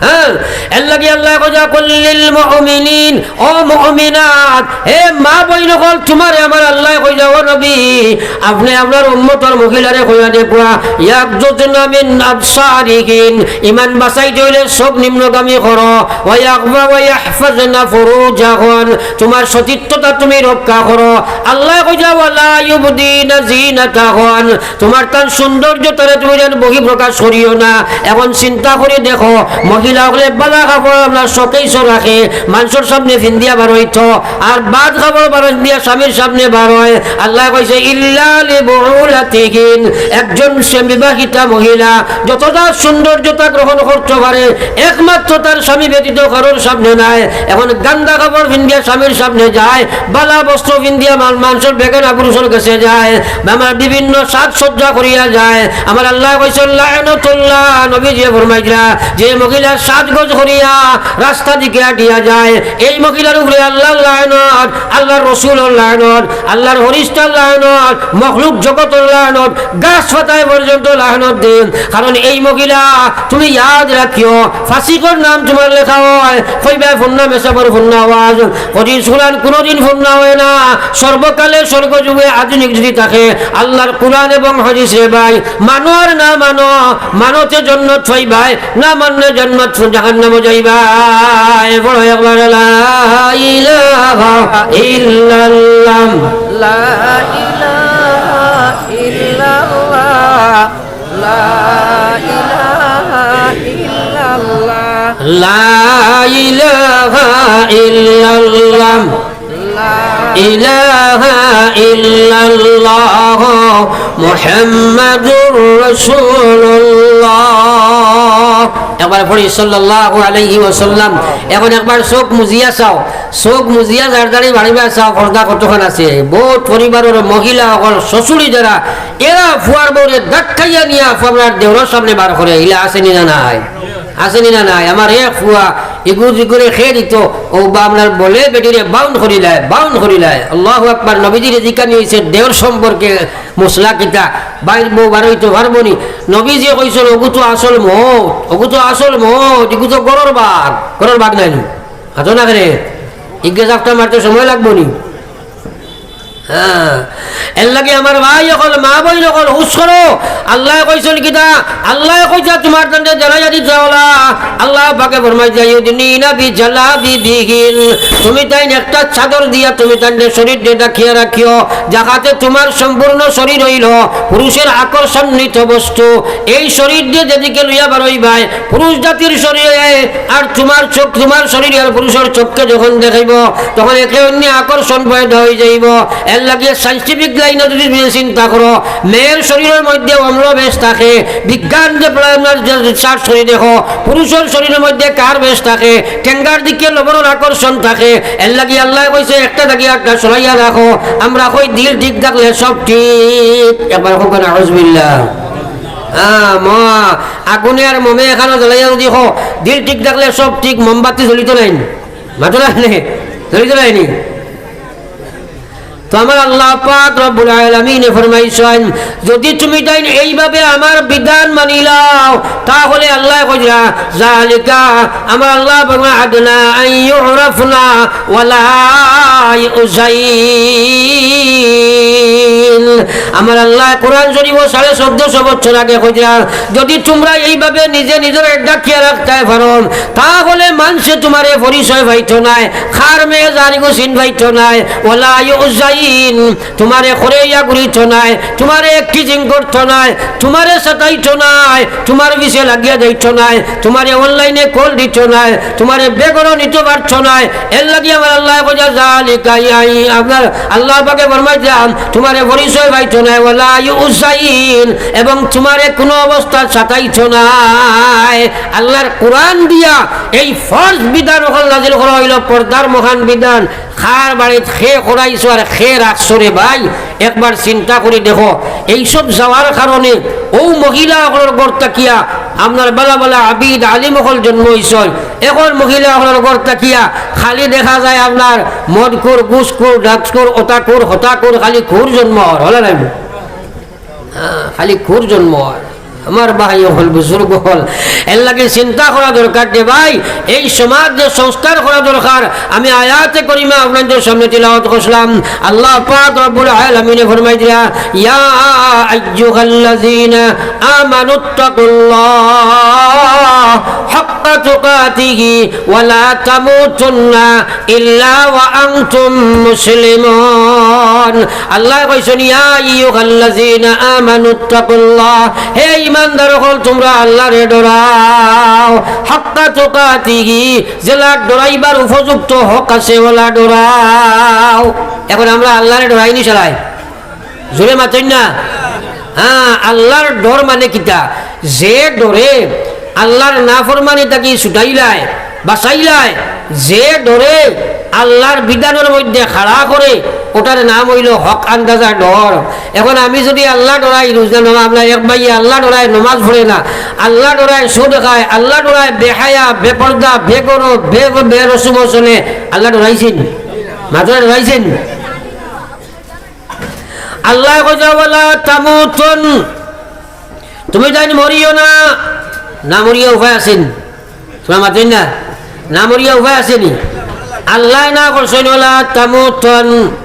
হ্যাঁ, এর লাগি আল্লায় কইতা, "কুল্লিল মুমিনিন", ও মুমিনাত, হে মা বইন অকল, তুমারে আমার আল্লায় কইতা, ও নবী, আপনে আপনার উম্মতর মহিলারে কইয়া দেখউক্কা, "ইয়াগুযুযনা মিন আবসারিহিন", ইমান বাঁচাইতে অইলে চোখ নিম্নগামী করো, "ওয়া ইয়াহফা-, ওয়া ইয়াহফাযনা ফুরুজাহুন", তুমার সতীত্বতা তুমি রক্ষা করো। আল্লায় কইতা, "ওয়া লা ইউবদিনা যিনাতাহুন", তুমার তান সৌন্দর্যতারে তুমি যেন বহিঃপ্রকাশ করিও না। এখন চিন্তা করি দেখো, মহিলা অকলে বালা কাপড় আপনার শোকেসো রাখে, মানষর সামনে ফিন্দিয়া বারইতো, আর বাদ কাপড় বারইন দিয়া স্বামীর সামনে বারয়। আল্লায় কইছে, "ইল্লা লিবুউলাতিহিন", একজন সে বিবাহিতা মহিলা যতটা সৌন্দর্যতা গ্রহণ করতে পারে, একমাত্র তার স্বামী ব্যতীত কারোর সামনে নায়। এখন গান্দা কাপড় ফিন্দিয়া স্বামীর সামনে যায়, বালা বস্ত্র ফিন্দিয়া মান-, মানষর বেগানা পুরুষর গেছে যায়, আমার বিভিন্ন সাজসজ্জা করিয়া যায়। আমার আল্লায় কইছইন, লা'নাতুল্লাহ, নবীজিয়ে ফরমাইতরা, যে মহিলা সাজগোজ করিয়া রাস্তা দিকে আটিয়া যায়, এই মহিলার উপরে আল্লার লানত, আল্লার রসুলর লানত, আল্লার ফিরিস্তার লানত, মখলুক জগতর লানত, গাছ পাতায় পর্যন্ত লানত দেইন। কারণ এই মহিলা, তুমি ইয়াদ রাখিও, ফাসিকর নাম তুমার লেখা অয়, কইবায় ফন্না মেসাবর ফন্না আওয়াজ। হাদিস কুরআন কুনুদিন ফন্না অয় না, সর্বকালে সর্বযুগে আধুনিক যদি থাকে, আল্লার কুরআন এবং হাদিস রে ভাই, মানো আর না মানো, মানতে জন্নত পাইবায়, না মানলে জন্নত জাহান্নামো যাইবায়। পড়ো একবার, লা ইলাহা ইল্লাল্লাহ। لا إله إلا الله، لا إله إلا الله، لا إله إلا الله، لا إله إلا الله، محمد رسول الله। একবার পড়ি, সাল্লাল্লাহু আলাইহি ওয়াসাল্লাম। এখন একবার চোখ মুজিয়া চাও, চোখ মুজিয়া যার যারে বাড়িবার চাও, পর্দা কতখান আছে। বউত পরিবারর মহিলা অকল, শ্বশুরি যারা, এরা ফুয়ার বউরে ধাক্কাইয়া নিয়া আপনার দেওরর সামনে বার করে, ইলা আছে নি না নাই? আছে নি না নাই? আমার এক ফুয়া, ইগু জিগুরে খেয়ে দিত, ও বা আপনার বলে বেটিরে বাউন করিলায়, বাউন করিলায়। আল্লাহু আকবার, নবীজিরে জিকানি অইছে দেওর সম্পর্কে মসলা কিতা, বাইর বউ বারইতো পারবো নি? নবীজিয়ে কইছইন, ওগু তো আসল মউত, ওগু তো আসল মউত, ইগু তো গরর বাঘ, গরর বাঘ নায় নি? হাতো না কেনে? ইগে জাপটা মারতে সময় লাগবো নি? হ্যাঁ, এর লাগি আমার ভাই অকল, মা বইন অকল, হুশ করো। আল্লায় কইছইন কিতা? আল্লায় কইতা তুমার তানরে জানাইয়া দিতা অলা। আল্লাহ পাকে ফরমাইতা, "ইউদনিনা বিজালাবিবিহিন।" তুমি তাইন একটা চাদর দিয়া তুমি তানরে শরীররে ঢাকিয়া রাখিও, যাহাতে তুমার সম্পূর্ণ শরীর অইলো পুরুষের আকর্ষণিত বস্তু। এই শরীররে যেদিকে লইয়া বারইবায়, পুরুষ জাতির শরীরে আর তুমার চোখ, তুমার শরীরে আর পুরুষর চোখকে যখন দেখাইবো, তখন একে অন্যে আকর্ষণ পয়দা অইযাইবো। এর লাগি scientific লাইনে যুদি তুমি চিন্তা করো, মেয়ের শরীরর মধ্যে অম্ল বেশ থাকে, বিজ্ঞান যে পড়ায় আপনার যে research করি দেখো, পুরুষর শরীরর মধ্যে কার বেশ থাকে, টেঙ্গার দিকে লবণর আকর্ষণ থাকে। এর লাগি আল্লায় কইছে, একটা থাকি একটা সরাইয়া রাখো। আমরা কই দিল ঠিক থাকলে সব ঠিক। একবার কউক্কা, নাউজুবিল্লাহ। হ্যাঁ, মা, আগুনে আর মোমে একখানো জ্বালাইয়া যুদি কও, দিল ঠিক থাকলে সব ঠিক, মোমবাতি জ্বলিতো নায় নি? মাতো নায় নি? জ্বলিতো নায় নি? তো আমার আল্লাহ পাক রব্বুল আলামিনে ফরমাইছইন, যুদি তুমি তাইন এইভাবে আমার বিধান মানিলাও, তাহলে আল্লায় কইরা, "জালিকা", আমার আল্লাহ ফরমায়, "আদনা আন ইউরাফনা ওয়ালা ইউজাইন।" আমার আল্লায় কোরআন শরীফো সাড়ে চৌদ্দশো বছর আগে কইরা, যুদি তুমরা এইভাবে নিজে নিজরে ঢাকিয়া রাখতায় পারো, তাহলে মানষে তুমারে পরিচয় পাইতো নায়, কার মেয়ে জানিগো চিন পাইতো নায়, ওয়ালা ইউজাইন, তুমারে খরেইয়া ঘুরিতো নায়, তুমারে teasing করতো নায়, তুমারে সাতাইতো নায়, তুমার পিছে লাগিয়া যাইতো নায়, তুমারে online-এ call দিতো নায়, তুমারে বেঘরো নিতো পারতো নায়। এর লাগি আমার আল্লায় কইরা, জালিকা, ইয়াই, আপনার আল্লাহ পাকে ফরমাইছইন, তুমারে পরিচয় পাইতো নায়, ওয়ালা ইউজাইন, এবং তুমারে কুনু অবস্থাত সাতাইতো নায়। আল্লাহর কোরআন দিয়া এই ফরজ বিধান অকল নাজিল করা অইলো, পর্দার মহান বিধান। কার বাড়িত কে করাইছো আর কে রাখছো রে ভাই, একবার চিন্তা করি দেখো। এইসব যাওয়ার কারণে অউ মহিলা অকলর ঘর থাকিয়া আপনার বালা বালা আবিদ আলিম অকল জন্ম অইছইন। এখন মহিলা অকলর ঘর থাকিয়া খালি দেখা যায় আপনার মদখুর, ঘুষখুর, drugsখুর, অতাখুর, হতাখুর, খালি খুর জন্ম অর, অলা নায়? হ্যাঁ, খালি খুর জন্ম অর। আমার ভাই অকল, বুজুর্গ অকল, এর লাগি চিন্তা করা দরকার রে ভাই। এই সমাজ যে সংস্কার করা দরকার, আমি আয়াতে করিমা আপনাদের সামনে তিলাওয়াত করছিলাম। আল্লাহ পাক রব্বুল আলামিনে ফরমাই দিলা, "ইয়া আইয়ুহাল্লাযীনা আমানুত্তাকুল্লাহ হাক্কা তুকাতিহি ওয়া লা তামুতুন্না ইল্লা ওয়া আনতুম মুসলিমুন।" আল্লায় কইছইন, "ইয়া আইয়ুহাল্লাযীনা আমানুত্তাকুল্লাহ", হে ঈমানদার অকল, তুমরা আল্লারে ডরাও, হাক্কা তুকাতিহি, যেলা ডরাইবার উপযুক্ত হক আছে, অলা ডরাও। এখন আমরা আল্লারে ডরাইনি সারাই? জোরে মাতইন না। হ্যাঁ, আল্লার ডর মানে কিতা? যে ডরে আল্লার নাফরমানি থাকি ছুটাইলায়, বাচাইলায়, যে ডরে আল্লার বিধানর মধ্যে খাড়া করে, ওটার নাম অইলো হক আন্দাজা ডর। এখন আমি যুদি আল্লা ডরাই, রোজা নমাজ, আপনার এক ভাইয়ে আল্লা ডরায়, নমাজ পড়ে না, আল্লা ডরায়, সুদ খায়, আল্লা ডরায়, বেহায়া, বেপর্দা, বেগরো, বে-, বেরসুম চলে, আল্লা ডরাইছইন? মাতরা ডরাইছইন? আল্লায় কইতা, "ওয়ালা তামুতুন", তুমি তাইন মরিও না। না মরিয়া উপায় আছে নি? তুমরা মাতইন না? না মরিয়া উপায় আছে নি? আল্লায় না করছইন, "ওয়ালা তামুতুন।"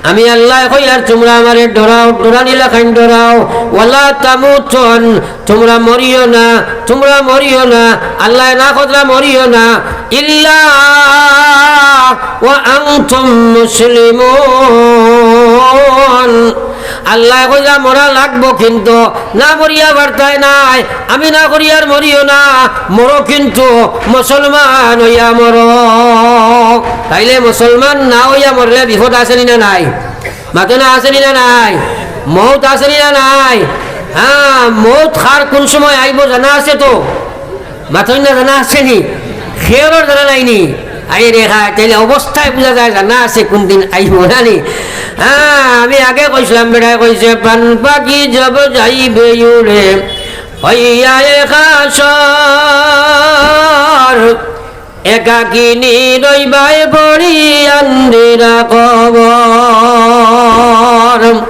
আমি আল্লায় কইয়ার তুমরা আমারে ডরাও, ডরানি লাখান ডরাও। "ওয়ালা তামুতুন", তুমরা মরিও না, তুমরা মরিও না। আল্লায় না কররা মরিও না। "ইল্লা ওয়া আনতুম মুসলিমুন।" আল্লায় কইরা মরা লাগবো, কিন্তু না মরিয়া পারতায় নায়। আমি না করিয়ার মরিও না, মরো কিন্তু মুসলমান অইয়া মরো। তাইলে মুসলমান না অইয়া মরলে বিপদ আছে নি না নাই? মাতো না, আছে নি না নাই? মউত আছে নি না নাই? হ্যাঁ, মউত কার কুন সময় আইবো জানা আছে তো? মাতইন না, জানা আছে নি? কেউরর জানা নাই নি? আইরে হ্যাঁ, তাইলে অবস্থায় বুঝা যায় জানা আছে কুন দিন আইবো, না নি? হ্যাঁ, আমি আগে কইছলাম, বেটায় কইছে, "পান পাখি জব যাইবে উড়ে, হইয়া এ হাশর, একাকিনী রইবায় পড়ি আন্দিরা কবর।"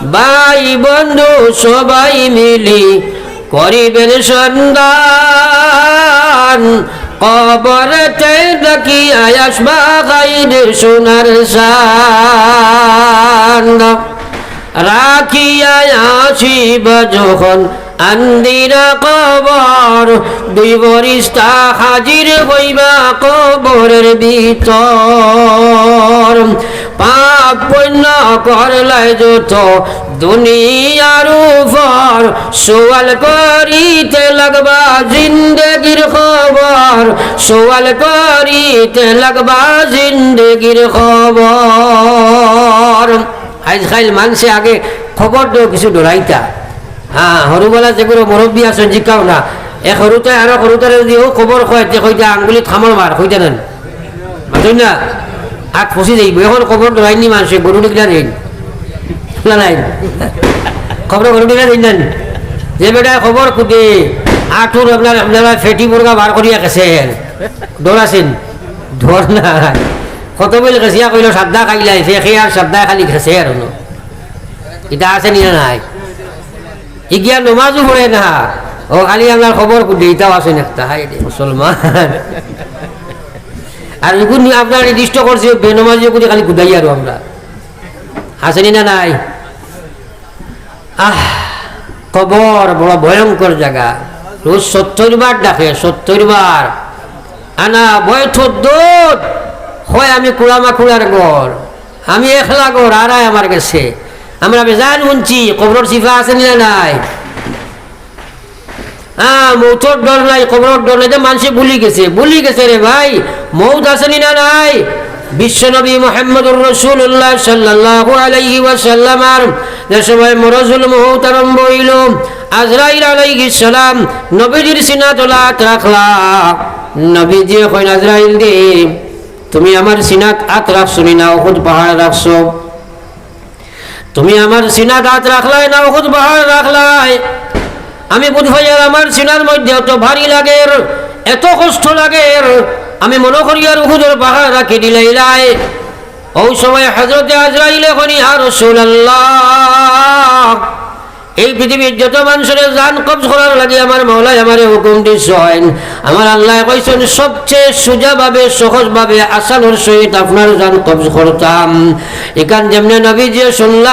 ভাই বন্ধু সবাই মিলি করিবেন সন্ধান, কবরেতে দেখিয়া আসবা খাইর সোনার চান, রাখিয়া আসিবা যখন আন্দিরা কবর, দুই ফিরিস্তা হাজির হইবা কবরের ভিতর। পাপ পুণ্য করলায় যত দুনিয়ার উপর, সওয়াল করিতে লাগবা জিন্দেগির খবর, সওয়াল করিতে লাগবা জিন্দেগির খবর। আইজকাইল মানষে আগে খবর দেও কিছু ডরাইতা। হ্যাঁ, হুরুবালা যেগুলো মুরব্বি আছইন, জিকাও না। এক হুরুতায় আরো হুরুতারে যদি অউ খবর কয়, তে কইতা আঙ্গুলিত কামড় মার, কইতা না? মাতইন না? আত ফসি যাইবো। এখন খবর ডরাইন নি মানষে, গরু ডিগলা দেইন। না নাই। খবর গরু ডিগলা দেইন না নি? যে বেটায় খবর কুদে, আটুর আপনার, আপনারা ফেটি মুরগা বার করিয়া গেছেন। ডর আছেন? ডর নাই। কত বইল গেছিয়া কইল, সাদ্দা খাইলাই, ফেকে আর সাদ্দা খালি গেছে আর হলো। ইতা আছে নি না নাই? ইগিয়া নমাজও পড়ে না। ও খালি আপনার খবর কুদে, ইতাও আছে না একটা। হায় রে মুসলমান। আর যখন আপনার নির্দিষ্ট করছে, বেনমাজি করে খালি কুদাই আর আমরা। আছে নি না নাই? আহ, কবর বড় ভয়ঙ্কর জাগা। রোজ সত্তর বার ডাকে, সত্তর বার। আনা বয়থদ্দুদ, হয় আমি কুড়ামাকুড়ার ঘর, আমি একলা ঘর, আরায় আমার গেছে। আমরা বেজান হুনছি, কবরর সিফা আছে নি না নাই? হ্যাঁ, মৌতর ডর নাই, কবরর ডর নাই, যে মানষে ভুলি গেছে, ভুলি গেছে রে ভাই, মৌত আছে নি না নাই? বিশ্বনবী মুহাম্মদুর রাসূলুল্লাহ সাল্লাল্লাহু আলাইহি ওয়াসাল্লামর যে সময় মরজুল মউত আরম্ভ অইল, আজরাইল আলাইহিস সালাম নবীজির সিনাত আত রাখলা। নবীজিয়ে কইন, "আজরাইল রে, তুমি আমার সিনাত আত রাখছো নি না উহুদ পাহাড় রাখছো? তুমি আমার সিনাত আত রাখলায় না উহুদ পাহাড় রাখলায়? আমি বুঝ পাইয়ার আমার সিনার মধ্যে অত ভারী লাগের, এত কষ্ট লাগের, আমি মনো করিয়ার উহুদর পাহাড় রাখি দিলাইলায়।" অউ সময় হযরতে আজরাইলে কইন, "ইয়া রাসূলুল্লাহ, এই পৃথিবীর যত মানষরে জান কবজ করার লাগি আমার মাওলায় আমারে হুকুম দিছইন, আমার আল্লায় কইছইন সবচেয়ে সুজাভাবে, সহজভাবে, আসানর সহিত আপনার জান কবজ করতাম।" ইখান যেমনে নবীজিয়ে হুনলা,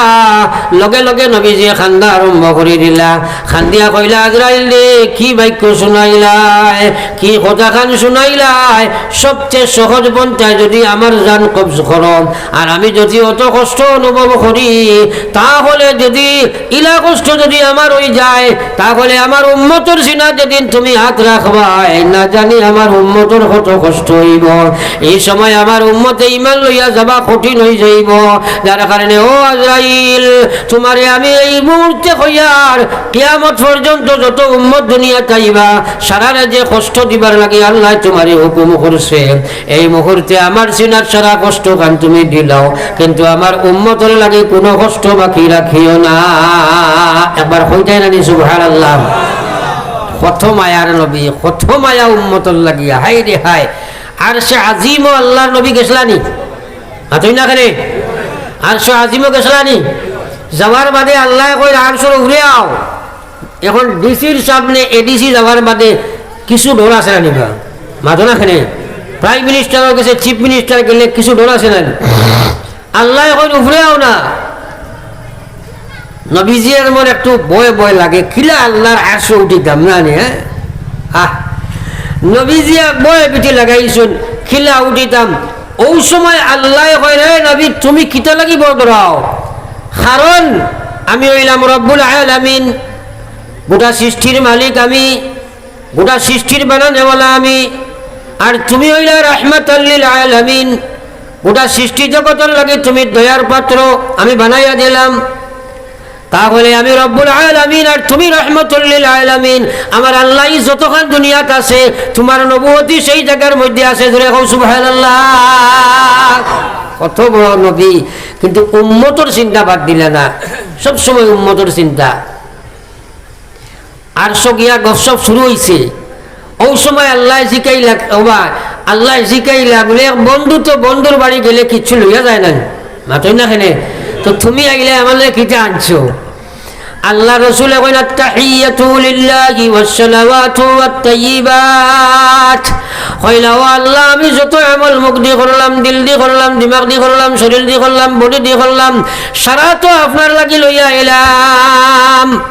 লগে লগে নবীজিয়ে কান্দা আরম্ভ করি দিলা। কান্দিয়া কইলা, "আজরাইল রে, কি বাক্য হুনাইলায়, কি কথাখান হুনাইলায়? সবচেয়ে সহজ পন্থায় যদি আমার জান কবজ করো, আর আমি যদি অত কষ্ট অনুভব করি, তাহলে যদি ইলা কষ্ট যদি আমার অইযায়, তাহলে আমার উম্মতর সিনাত যেদিন তুমি আত রাখবায়, না জানি আমার উম্মতর কত কষ্ট অইবো। এই সময় আমার উম্মতে ঈমান লইয়া যাবা কঠিন অইযাইবো। যার কারণে, ও আজরাইল, তুমারে আমি এই মুহূর্তে কইয়ার, কিয়ামত পর্যন্ত যত উম্মত দুনিয়াত আইবা, সারারে যে কষ্ট দিবার লাগি আল্লায় তুমারে হুকুম করছে, এই মুহূর্তে আমার সিনাত সারা কষ্টখান তুমি দিলাও, কিন্তু আমার উম্মতর লাগি কুনু কষ্ট বাকি রাখিও না।" একবার কইতায় না নি সুবহানাল্লাহ? কত মায়ার নবী, কত মায়া উম্মতর লাগিয়া। হায় রে হায়, আরশে আজিমো আল্লার নবী গেছলা নি? মাতইন না কেনে? আরশে আজিমো গেছলা নি? যাওয়ার বাদে আল্লায় কইরা, "আরশর উপরে আও।" এখন ডিসির সামনে এডিসি যাওয়ার বাদে কিছু ডর আছে না নি বা? মাতো না কেনে? প্রাইম মিনিস্টারর গেছে চিফ মিনিস্টার গেলে কিছু ডর আছে না নি? আল্লায় কইন, "উপরে আও না।" নবীজির মনে একটু ভয় ভয় লাগে, কিলা আল্লার আরশো উঠিতাম না নি, হ্যাঁ? আহ, নবীজি এক ভয় ভীতি লাগাইছইন, কিলা উঠিতাম। অউ সময় আল্লায় কইন, "রে নবী, তুমি কিতা লাগি ভয় ডরাও? কারণ আমি অইলাম রব্বুল আলামিন, গোটা সৃষ্টির মালিক আমি।" গোটা সৃষ্টির বানানেওয়ালা আমি, আর তুমি অইলা রাহমাতাল লিল আলামিন। গোটা সৃষ্টি জগতর লাগি তুমি দয়ার পাত্র, আমি বানাইয়া দিলাম। তাহলে আমি রব্বুল আলামিন আর তুমি রাহমাতুল লিল আলামিন। আমার আল্লায় যতখান দুনিয়াত আছে, তুমার নবুয়তি সেই জাগার মধ্যে আছে। জোরে কও সুবহানাল্লাহ। কত বড় নবী, কিন্তু উম্মতর চিন্তা বাদ দিলা না, সব সময় উম্মতর চিন্তা। আরশো গিয়া গপসপ শুরু অইছে। অউ সময় আল্লায় জিকাইলা, ওবা, আল্লায় জিকাইলা, বুলে, "এক বন্ধু তো বন্ধুর বাড়ি গেলে কিচ্ছু লইয়া যায় না নি?" মাতইন না কেনে? "তো তুমি আইলায় আমার লাগি কিতা আনছো?" আল্লার রসুলে কইন, "আত্তাহিয়াতু লিল্লাহি ওয়াসসালাওয়াতু ওয়াত্তাইয়িবাত।" কইলা, "ও আল্লাহ, আমি যত আমল মুখ দি করলাম, দিল দি করলাম, দিমাগ দি করলাম, শরীর দি করলাম, বডি দি করলাম, সারা তো আপনার লাগি লইয়া আইলাম।"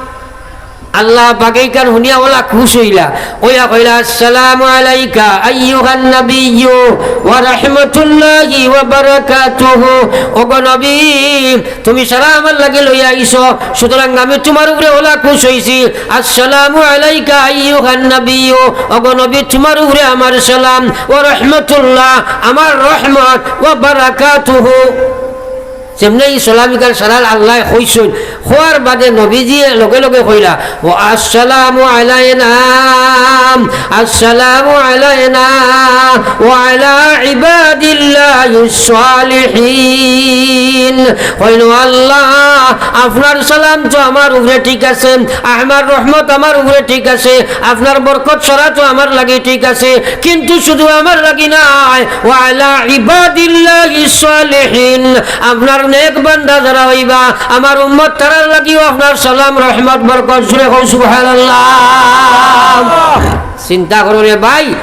আল্লাহ পাকে ইখান হুনিয়া অলা খুশ অইলা, অইয়া কইলা, "আসসালামু আলাইকা আইয়ুহান নাবিয়্যু ওয়া রাহমাতুল্লাহি ওয়া বারাকাতুহু।" ওগো নবী, তুমি সারা আমার লাগি লইয়া আইছো, সুতরাং আমি তুমার উপরে অলা খুশ অইছি। "আসসালামু আলাইকা আইয়ুহান নাবিয়্যু।" ওগো নবী, তুমার উপরে আমার সালাম, ওয়া রাহমাতুল্লাহ, আমার রহমত, ওয়া বারাকাতুহু। যেমনে ই সালাম ইখান সারার আল্লায় কইছইন, কওয়ার বাদে নবীজিয়ে লগে লগে কইলা, "ওয়া আসসালামু আলাইনা, আসসালামু আলাইনা ওয়া আলা ইবাদিল্লাহিস সালিহিন।" কইন, "ও আল্লাহ, আপনার সালাম তো আমার উপরে ঠিক আছে, আপনার রহমত আমার উপরে ঠিক আছে, আপনার বরকত সারা তো আমার লাগি ঠিক আছে, কিন্তু শুধু আমার লাগি নায়, ওয়া আলা ইবাদিল্লাহিস সালিহিন, আপনার নেক বান্দা যারা অইবা, আমার উম্মত তারার লাগিও আপনার সালাম, রহমত, বরকত।" জোরে কও সুবহানাল্লাহ। চিন্তা করো রে ভাই,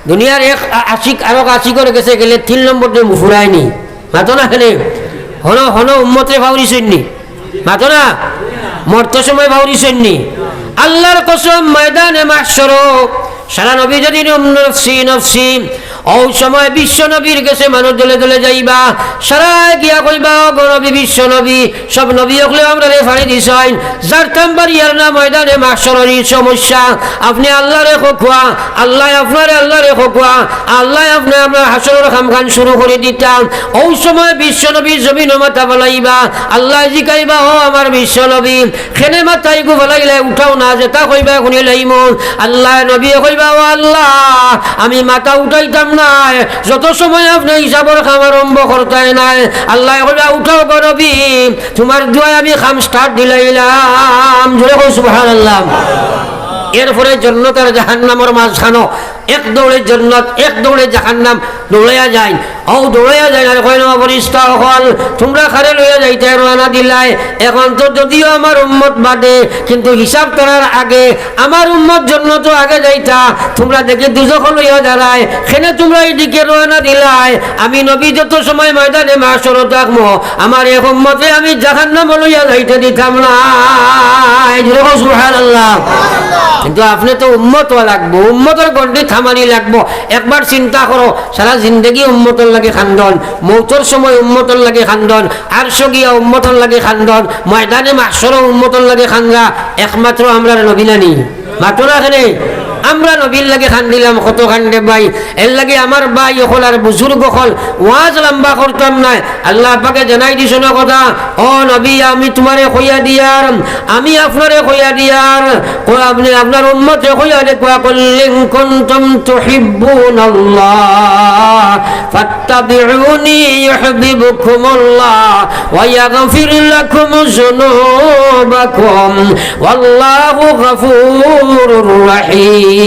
দুনিয়ার এক আ-, আশিক আরক আশিকর গেছে গেলে তিন নম্বর দিন ফুরায়নি। মাতো না কেনে? হন, হন উম্মতরে ফাউরিছইননি? মাতো না? মরতো সময় ফাউরিছইননি? আল্লার কসম, ময়দানে মাহশরো সারা নবী যদি নফসি, নফসি, অউ সময় বিশ্ব নবীর গেছে মানুষ দলে দলে যাইবা। সারায় গিয়া কইবা, "ওগো নবী, বিশ্ব নবী, সব নবী অকলে আমরারে ফাড়ি দিছইন, যারতাম পারিয়ার না ময়দানে মাহশরর ই সমস্যা। আপনে আল্লারে কউক্কা, আল্লায় আপনারে, আল্লারে কউক্কা, আল্লায় আপনে আপনার হাশরর কামখান শুরু করি দিতা।" অউ সময় বিশ্ব নবী জমিনো মাথা ফালাইবা, আল্লায় জিকাইবা, "ও আমার বিশ্ব নবী, কেনে মাথা ইগু ফালাইলায়, উঠাও না, যেতা কইবায় হুনিলাইমু।" আল্লায় নবীয়ে কইবা, "ও আল্লাহ, আমি মাথা উঠাইতাম নায়, যত সময় আপনে হিসাবর কাম আরম্ভ করতায় নায়।" আল্লায় কইবা, "উঠাও গো নবী, তুমার দোয়ায় আমি কাম start দিলাইলাম।" জোরে কও সুবহানাল্লাহ। এরপরে জন্নত আর জাহান্নামর মাঝখানো এক দৌড়ে জন্নত, এক দৌড়ে জাহান্নাম, দৌড়াইয়া যাইন। অউ দৌড়াইয়া যাইন আর কইন, "ও ফিরিস্তা অকল, তুমরা কারে লইয়া যাইতায় রওয়ানা দিলায়? এখন তো যদিও আমার উম্মত বাদে, কিন্তু হিসাব করার আগে আমার উম্মত জন্নতো আগে যাইতা, তুমরা দেখি দুজখো লইয়া যারায়, কেনে তুমরা ইদিকে রওয়ানা দিলায়? আমি নবী যত সময় ময়দানে মাহশরো থাকমু, আমার এক উম্মতরে আমি জাহান্নামো লইয়া যাইতে দিতাম নায়।" জোরে কও সুবহানাল্লাহ। কিন্তু আপনে তো উম্মত অওয়া লাগবো, উম্মতর গন্ডি থামানি লাগবো। একবার চিন্তা করো, সারা জিন্দেগি উম্মতর লাগি কান্দন, মউতর সময় উম্মতর লাগি কান্দন, আরশো গিয়া উম্মতর লাগি কান্দন, ময়দানে মাহশরো উম্মতর লাগি কান্দরা, একমাত্র আমরার নবী নানি? মাতো না কেনে? আমরা নবীর লাগি কান্দিলাম, কত কান্দে ভাই। এরলাগি আমার ভাই অকল আর বুজুর্গ অকল, ওয়াজ লম্বা করতাম নায়। আল্লাহ পাকে জানাই দিছইন না কথা, "ও নবী, আমি তুমারে কইয়া দিয়ার, আমি আপনারে কইয়া দিয়ার, কো আপনে আপনার উম্মতরে কইয়া দেউক্কা, কুল ইন কুনতুম তুহিব্বুনাল্লাহ ফাত্তাবিউনি ইউহবিবকুমুল্লাহ ওয়া ইয়াগফির লাকুম যুনুবাকুম ওয়াল্লাহু গাফুরুর রাহিম।"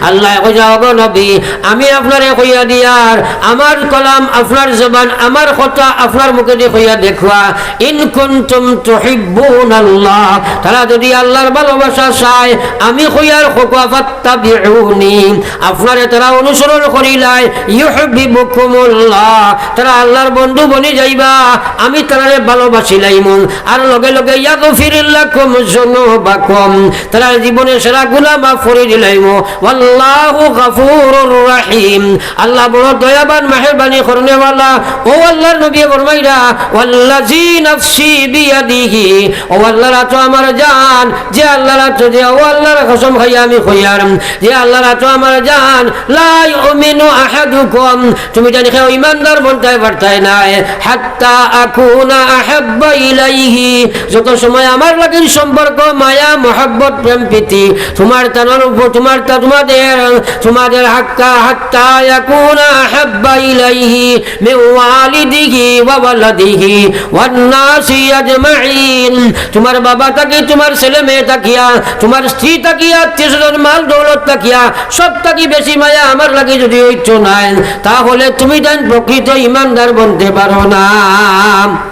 আল্লায় কইন, "ওগো নবী, আমি আপনারে কইয়া দিয়ার, আমার কালাম, আপনার জবান, আমার কথা আপনার মুখেদি কইয়া দেউক্কা, ইন কুনতুম তুহিব্বুনাল্লাহ, তারা যদি আল্লার ভালোবাসা চায়, আমি কইয়ার কউক্কা, ফাত্তাবিউনি, আপনারে তারা অনুসরণ করিলায়, ইউহবিবকুমুল্লাহ, তারা আল্লার বন্ধু বনি যাইবা, আমি তারারে ভালোবাসিলাইমু।" আর লগে লগে ইয়াগফির লাকুম যুনুবাকুম, তারার জীবনর সারা গুনা মাফ করি দিলাইমু। ওয়াল্লাহু গাফুরুর রাহিম, আল্লাহ বড় দয়াবান, মেহেরবানি করনেওয়ালা। অউ আল্লার নবীয়ে ফরমাইরা, "ওয়াল্লাযী নাফসী বিয়াদিহি", অউ আল্লার আতো আমার জান, যে আল্লার আতো, যে, অউ আল্লার কসম খাইয়া আমি কইয়ার, যে আল্লার আতো আমার জান, লা ইউমিনু আহাদুকুম, তুমিতাইন কেউ ইমানদার বনতায় পারতায় নায়, হাত্তা আকুনা আহাব্বা ইলাইহি, যত সময় আমার লাগিন সম্পর্ক, মায়া, মহব্বত প্রেম প্রীতি, তোমার তানর উপর, তোমার তা-, তোমাদের, তোমাদের হাক্কা হাত্তা ইয়াকুনা আহাব্বা ইলাইহি মিন ওয়ালিদিহি ওয়া ওয়ালাদিহি ওয়ান নাসি আজমাইন। তোমার বাবা থাকি, তোমার ছেলে মেয়ে থাকিয়া, তোমার স্ত্রী থাকিয়া, আত্মীয় স্বজন, মাল দৌলত থাকিয়া, সব থাকি বেশি মায়া আমার লাগি যদি অইতো নায়, তাহলে তুমি তাইন প্রকৃত ইমানদার বনতে পারো না।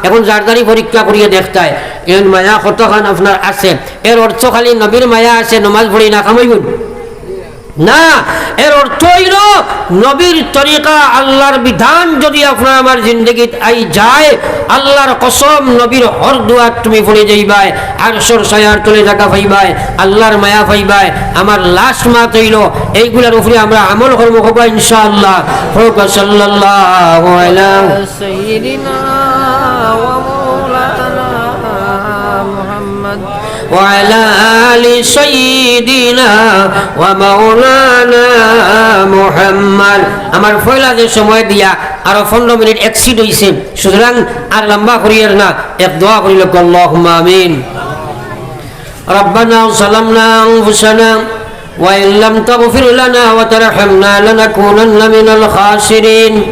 এখন যার যারি পরীক্ষা করিয়া দেখতায়, এন মায়া কতখান আপনার আছে। এর অর্থ খালি নবীর মায়া আছে, নমাজ পড়ি না, কাম অইবো না। এর অর্থ অইলো নবীর তরিকা, আল্লাহর বিধান যদি আপনার আমার জিন্দেগিত আই যায়, আল্লাহর কসম, নবীর হর দোয়াত তুমি পড়ি যাইবায়, আরশর ছায়ার তলে জাগা পাইবায়, আল্লাহর মায়া পাইবায়। আমার লাস্ট মাত অইলো, এইগুলার উপরে আমরা আমল করমু, কবা ইনশাআল্লাহ। হোক সাল্লাল্লাহু আলা سيدنا ومولانا محمد وعلى آل سيدنا ومولانا محمد। আমার পয়লা যে সময় দিয়া আরো পনেরো মিনিট এক্সিড অইছে, সুতরাং আর লম্বা করিয়ার না, এক দোয়া করিল, আল্লাহুম্মা আমিন। ربنا ظلمنا أنفسنا وإن لم تغفر لنا وترحمنا لنكونن من الخاسرين.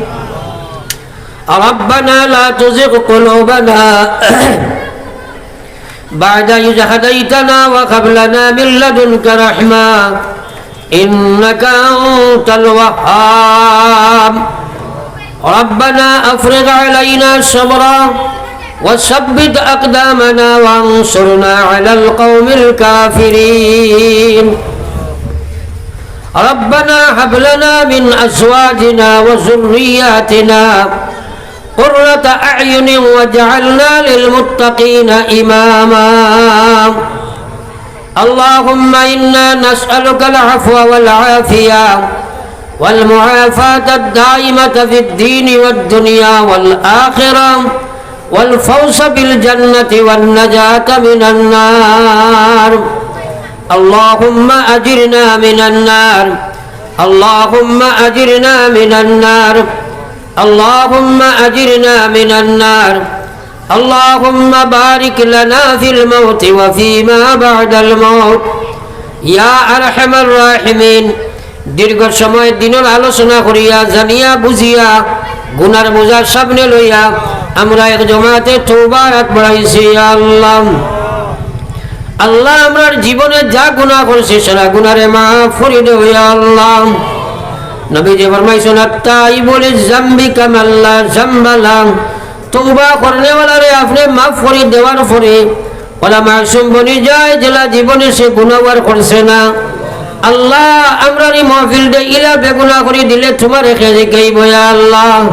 ربنا لا تزغ قلوبنا بعد إذ هديتنا وهب لنا من لدنك رحمة إنك أنت الوهاب. ربنا أفرغ علينا صبرا وثبت أقدامنا وانصرنا على القوم الكافرين. ربنا هب لنا من أزواجنا وذرياتنا قرة أعين واجعلنا للمتقين إماما. اللهم إنا نسألك العفو والعافية والمعافاة الدائمة في الدين والدنيا والآخرة والفوز بالجنة والنجاة من النار. اللهم أجرنا من النار. اللهم أجرنا من النار. اللهم أجرنا من النار. اللهم بارك لنا في الموت وفيما بعد الموت. يا أرحم الراحمين. দীর্ঘ সময় দ্বীনর আলোচনা করিয়া, জানিয়া বুঝিয়া, গুনার বোঝা সামনে লইয়া আমরা এক জমাতে তওবার আত বাড়াইছি, ইয়া আল্লাহ। আল্লাহ, আমরার জীবনে যা গুনা করছি, সারা গুনারে মাফ করি দেও, ইয়া আল্লাহ। নবীজি ফরমাইছইন, "আত-তাইবু লিজ-জামবি কামান লা জামবা লাহ।" তওবা করনেওয়ালারে আপনে মাফ করি দেওয়ার পরে ওলা মাসুম বনি যায়, যেলা জীবনে সে গুনা আর করছে না। আল্লাহ, আমরার ই মাহফিলরে ইলা বেগুনা করি দিলে তুমারে কে জিকাইবো, ইয়া আল্লাহ।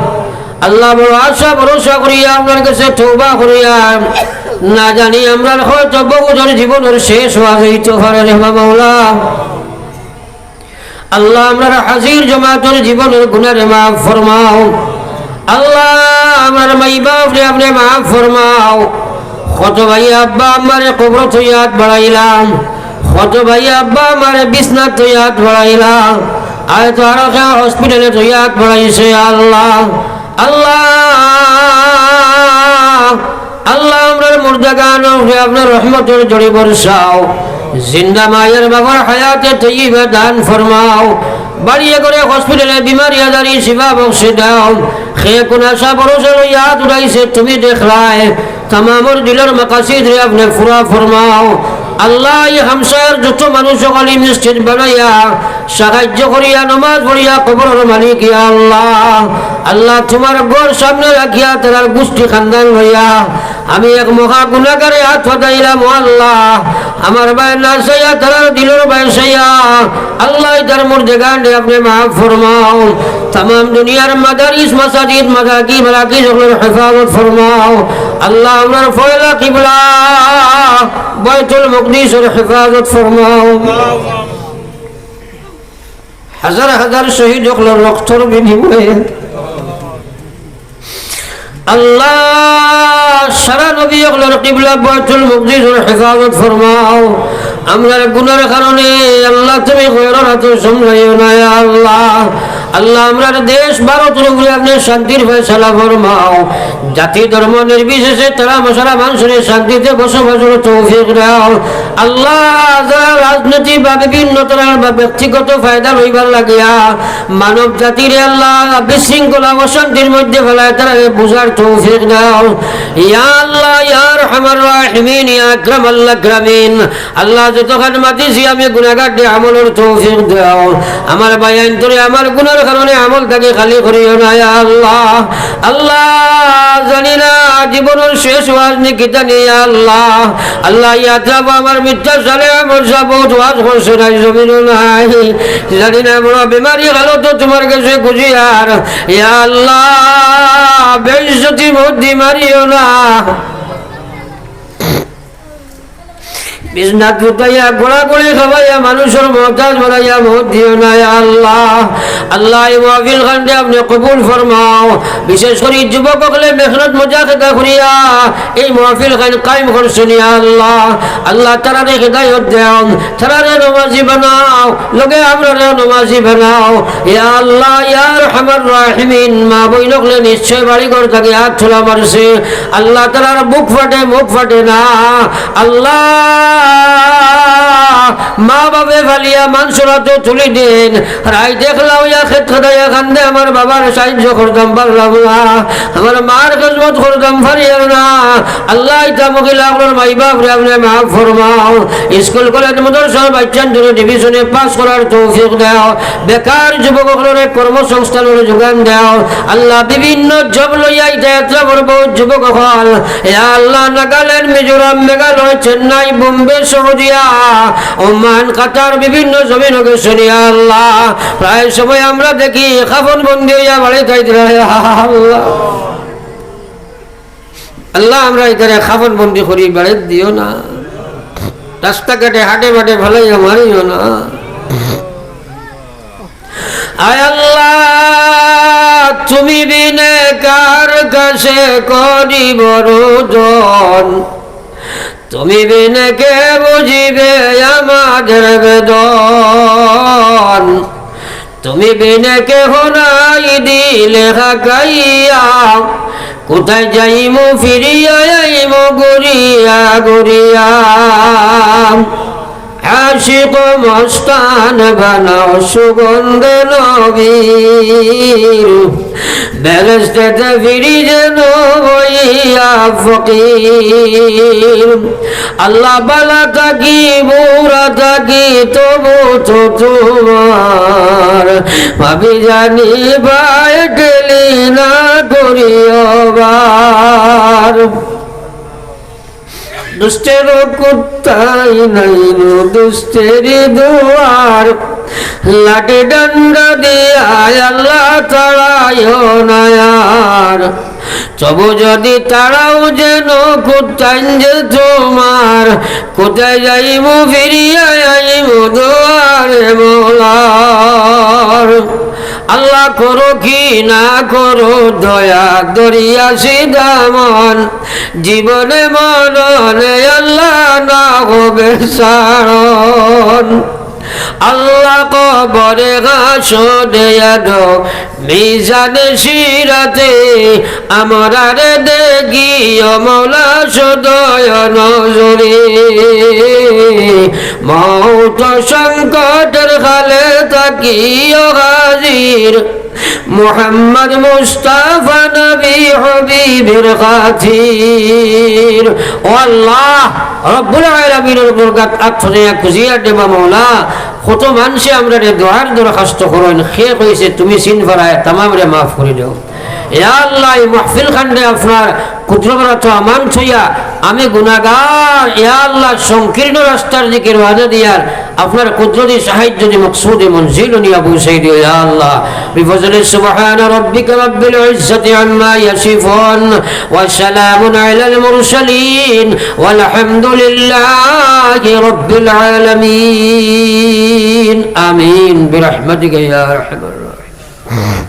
আল্লাহ, বড় আশা ভরসা করিয়া আপনার কাছে তওবা করিয়া, না জানি আমরার হয়তো বহুতর জীবনর শেষ অইয়া যাইতো পারে রে মাওলা। আল্লাহ, আমরার হাজির জমাতর জীবনর গুনারে মাফ ফরমাও। আল্লাহ, আমার মাই বাপরে আপনে মাফ ফরমাও। কত ভাই আব্বা আম্মারে কবরো থইয়া আত বাড়াইলাম, কত ভাই আব্বা আম্মারে বিছনাত থইয়া আত বাড়াইলাম, আর তো আরো কেউ হসপিটালে থইয়া আত বাড়াইছে, আল্লাহ। আল্লাহ, আল্লাহ, আমরার মুর্দাগানর উপরে আপনার রহমতর ঝড়ি বর্ষাও। জিন্দা মায়ের বাবার হায়াতে তৈয়বা দান ফরমাও। বাড়িয়ে ঘরে হসপিটালে বিমারি আজারি শিফা বখশি দাও। কে কুন আশা ভরসা লইয়া আত উঠাইছে তুমি দেখলায়। তামামর দিলর মাকাসিদরে আপনে পুরা ফরমাও। আল্লাহ, ই হামসায়ার যত মানুষ অকল ই মসজিদ বানাইয়া সাহায্য করিয়া, নমাজ পড়িয়া, কবরর মালিক ইয়া আল্লাহ। আল্লাহ, তুমার ঘর সামনে রাখিয়া, তারার গুষ্টি খান্দান লইয়া, আমি এক মহা গুনাগারে আত পাতাইলাম, ও আল্লাহ। আমার বায় না চাইয়া, তারার দিলর বায় চাইয়া, আল্লাহ, ইতার মুর্দেগানরে আপনে মাফ ফরমাও। তামাম দুনিয়ার মাদারিস, মাসাজিদ, মাদাকি, মারাকিজ অকলর হেফাজত ফরমাও। আল্লাহ, আমরার পয়লা কিবলা বাইতুল মুকাদ্দাসর হেফাজত ফরমাও। হাজার হাজার শহীদ অকলর রক্তর বিনিময়ে আল্লাহ, সারা নবী অকলর কিবলা বাইতুল মুকাদ্দাসর হেফাজত ফরমাও। আমরার গুনার কারণে আল্লাহ তুমি কয়রর আতো সামলাইও না, ইয়া আল্লাহ। আল্লাহ, আমরার দেশ ভারতর উপরে আপনে শান্তির ফয়সালা ফরমাও। জাতি ধর্ম নির্বিশেষে তারা সারা মানষরে শান্তিতে বসবাসর তৌফিক দাও। আল্লাহ, যারা রাজনৈতিক বা বিভিন্ন তারার বা ব্যক্তিগত ফায়দা লইবার লাগিয়া মানব জাতিরে আল্লাহ বিশৃঙ্খলা অশান্তির মধ্যে ফেলায় তারারে বুঝার তৌফিক দাও। ইয়া আল্লাহ, ইয়া আরহামার রাহিমিন, ইয়া আকরামাল আকরামিন। আল্লাহ, যতখান মাতিছি আমি গুনাগার দে আমলর তৌফিক দাও। আমার ভাইয়াইন্তরে আমার গুনার কারণে আমল থাকি খালি করিও না, ইয়া আল্লাহ। আল্লাহ, জানি না জীবনর শেষ ওয়াজ নি কিতা নি, ইয়া আল্লাহ। আল্লাহ, ইয়াত্রা আমার মিত্র সালে আমার সব বহুত ওয়াজ করছে নাই, জমিনও নাই। জানি না বড় বেমারি হালতো তোমার কাছে খুঁজি আর, ইয়া আল্লাহ, বেইজ্জতি মত দি মারিও না। বিছনাত ফুটাইয়া, গোড়াগড়ি খাবাইয়া, মানুষর মহতাজ বানাইয়া মত দিও না, ইয়া আল্লাহ। আল্লাহ, এই মাহফিল খানরে আপনে কবুল ফরমাও। বিশেষ করি যুবক অকলে মেহনত মজা খেতা করিয়া এই মাহফিল খান কায়েম করছইন, ইয়া আল্লাহ। আল্লাহ, তারারে হেদায়ত দেও, তারারে নমাজি বানাও, লগে আমরারেও নমাজি বানাও। ইয়া আল্লাহ, ইয়া আরহামার রাহিমিন, মা বইন অকলে নিশ্চয় বাড়ি ঘর থাকি হাত তুলা মারছে। আল্লাহ, তারার বুক ফাটে, মুখ ফাটে না। আল্লাহ, মা বাপে ফালিয়া মানষর আতো তুলি দেইন। রাইত একলা অইয়া খেত খেদাইয়া কান্দে, আমার বাবার সাহায্য করতাম পারলাম না, আমার মার খেদমত করতাম পারিয়ার না। আল্লাহ, ইতা মহিলা অকলর মাই বাপরে আপনে মাফ ফরমাও। স্কুল কলেজ মাদ্রাসার বাচ্চাইন্তরে ডিভিশনে পাস করার তৌফিক দেও। বেকার যুবক অকলরে কর্মসংস্থানর যোগান দেও। আল্লাহ, বিভিন্ন জব লইয়া ইতা এত্রা বড় বড় যুবক অকল, ইয়া আল্লাহ, নাগাল্যান্ড, মিজোরাম, মেঘালয়, চেন্নাই, বোম্বে, সৌদিয়া, ওমান, কাতার, বিভিন্ন জমিনো গেছইন, ইয়া আল্লাহ। প্রায় সময় আমরা দেখি কাফন বন্দি অইয়া বাড়িত আইতরা, ইয়া আল্লাহ। আল্লাহ, আমরা ইতারে কাফন বন্দি করি বাড়িত দিও না, রাস্তাঘাটে হাটে বাটে ফালাইয়া মারিও না। আয় আল্লাহ, তুমি বিনে কার কাছে করিব রোদন? তুমি বিনে কে বুঝিবে আমাদের বেদন? তুমি বিনে কেহ নাই দিলে হাকাইয়া, কোথায় যাইমু ফিরিয়া আইমু ঘুরিয়া ঘুরিয়া। আশিক মস্তান বানাও সুগন্ধ নবীর, বেহেশতেতে ফিরি যেন হইয়া ফকির। আল্লাহ, বালা থাকি, বুড়া থাকি, তবু তো তোমার। ভাবি জানি ভাই গেলি না করিও বার। দুষ্টের কুত্তাই নাইনু দুষ্টের দুয়ার, লাঠি ডান্ডা দিয়া আল্লাহ তাড়াইও না আর। তবু যদি তাড়াও যেন কুত্তাইন যে তোমার, কোথায় যাইমু ফিরিয়া আইমু দুয়ারে মৌলার। আল্লাহ করো কি না করো দয়া দরিয়া সিদামন, জীবনে মরণে আল্লাহ না হবে সারণ। আল্লাহ কবরে হাসরে আরো মিজানে সিরাতে আমরারে দেখিও মৌলা সদয় নজরে। মৌত সংকটের কালে থাকিও হাজির, মোহাম্মদ মুস্তাফা নবী হাবিবের খাতির। ও আল্লাহ, রব্বুল আলামিনের বরকত আত ফজাইয়া খুজিয়া দেবা মৌলা। কত মানষে আমরারে দোয়ার দরখাস্ত করইন, কে কইছে তুমি চিন ফারায় তামামরে মাফ করি দেও। ইয়া আল্লাহ, এই মাহফিল খানরে আপনার কুদরত আমানত থইয়া আমি গুনাগার, ইয়া আল্লাহ, সংকীর্ণ রাস্তার দিকে রওয়ানা দিয়ার আপনার কুদরতি সাহায্য দি মকসুদে মঞ্জিল নিয়া পৌঁছাই দিও, ইয়া আল্লাহ। بفضل سبحان ربك رب العزة عما يصفون وسلام على المرسلين والحمد لله رب العالمين. آمين برحمتك يا أرحم الراحمين.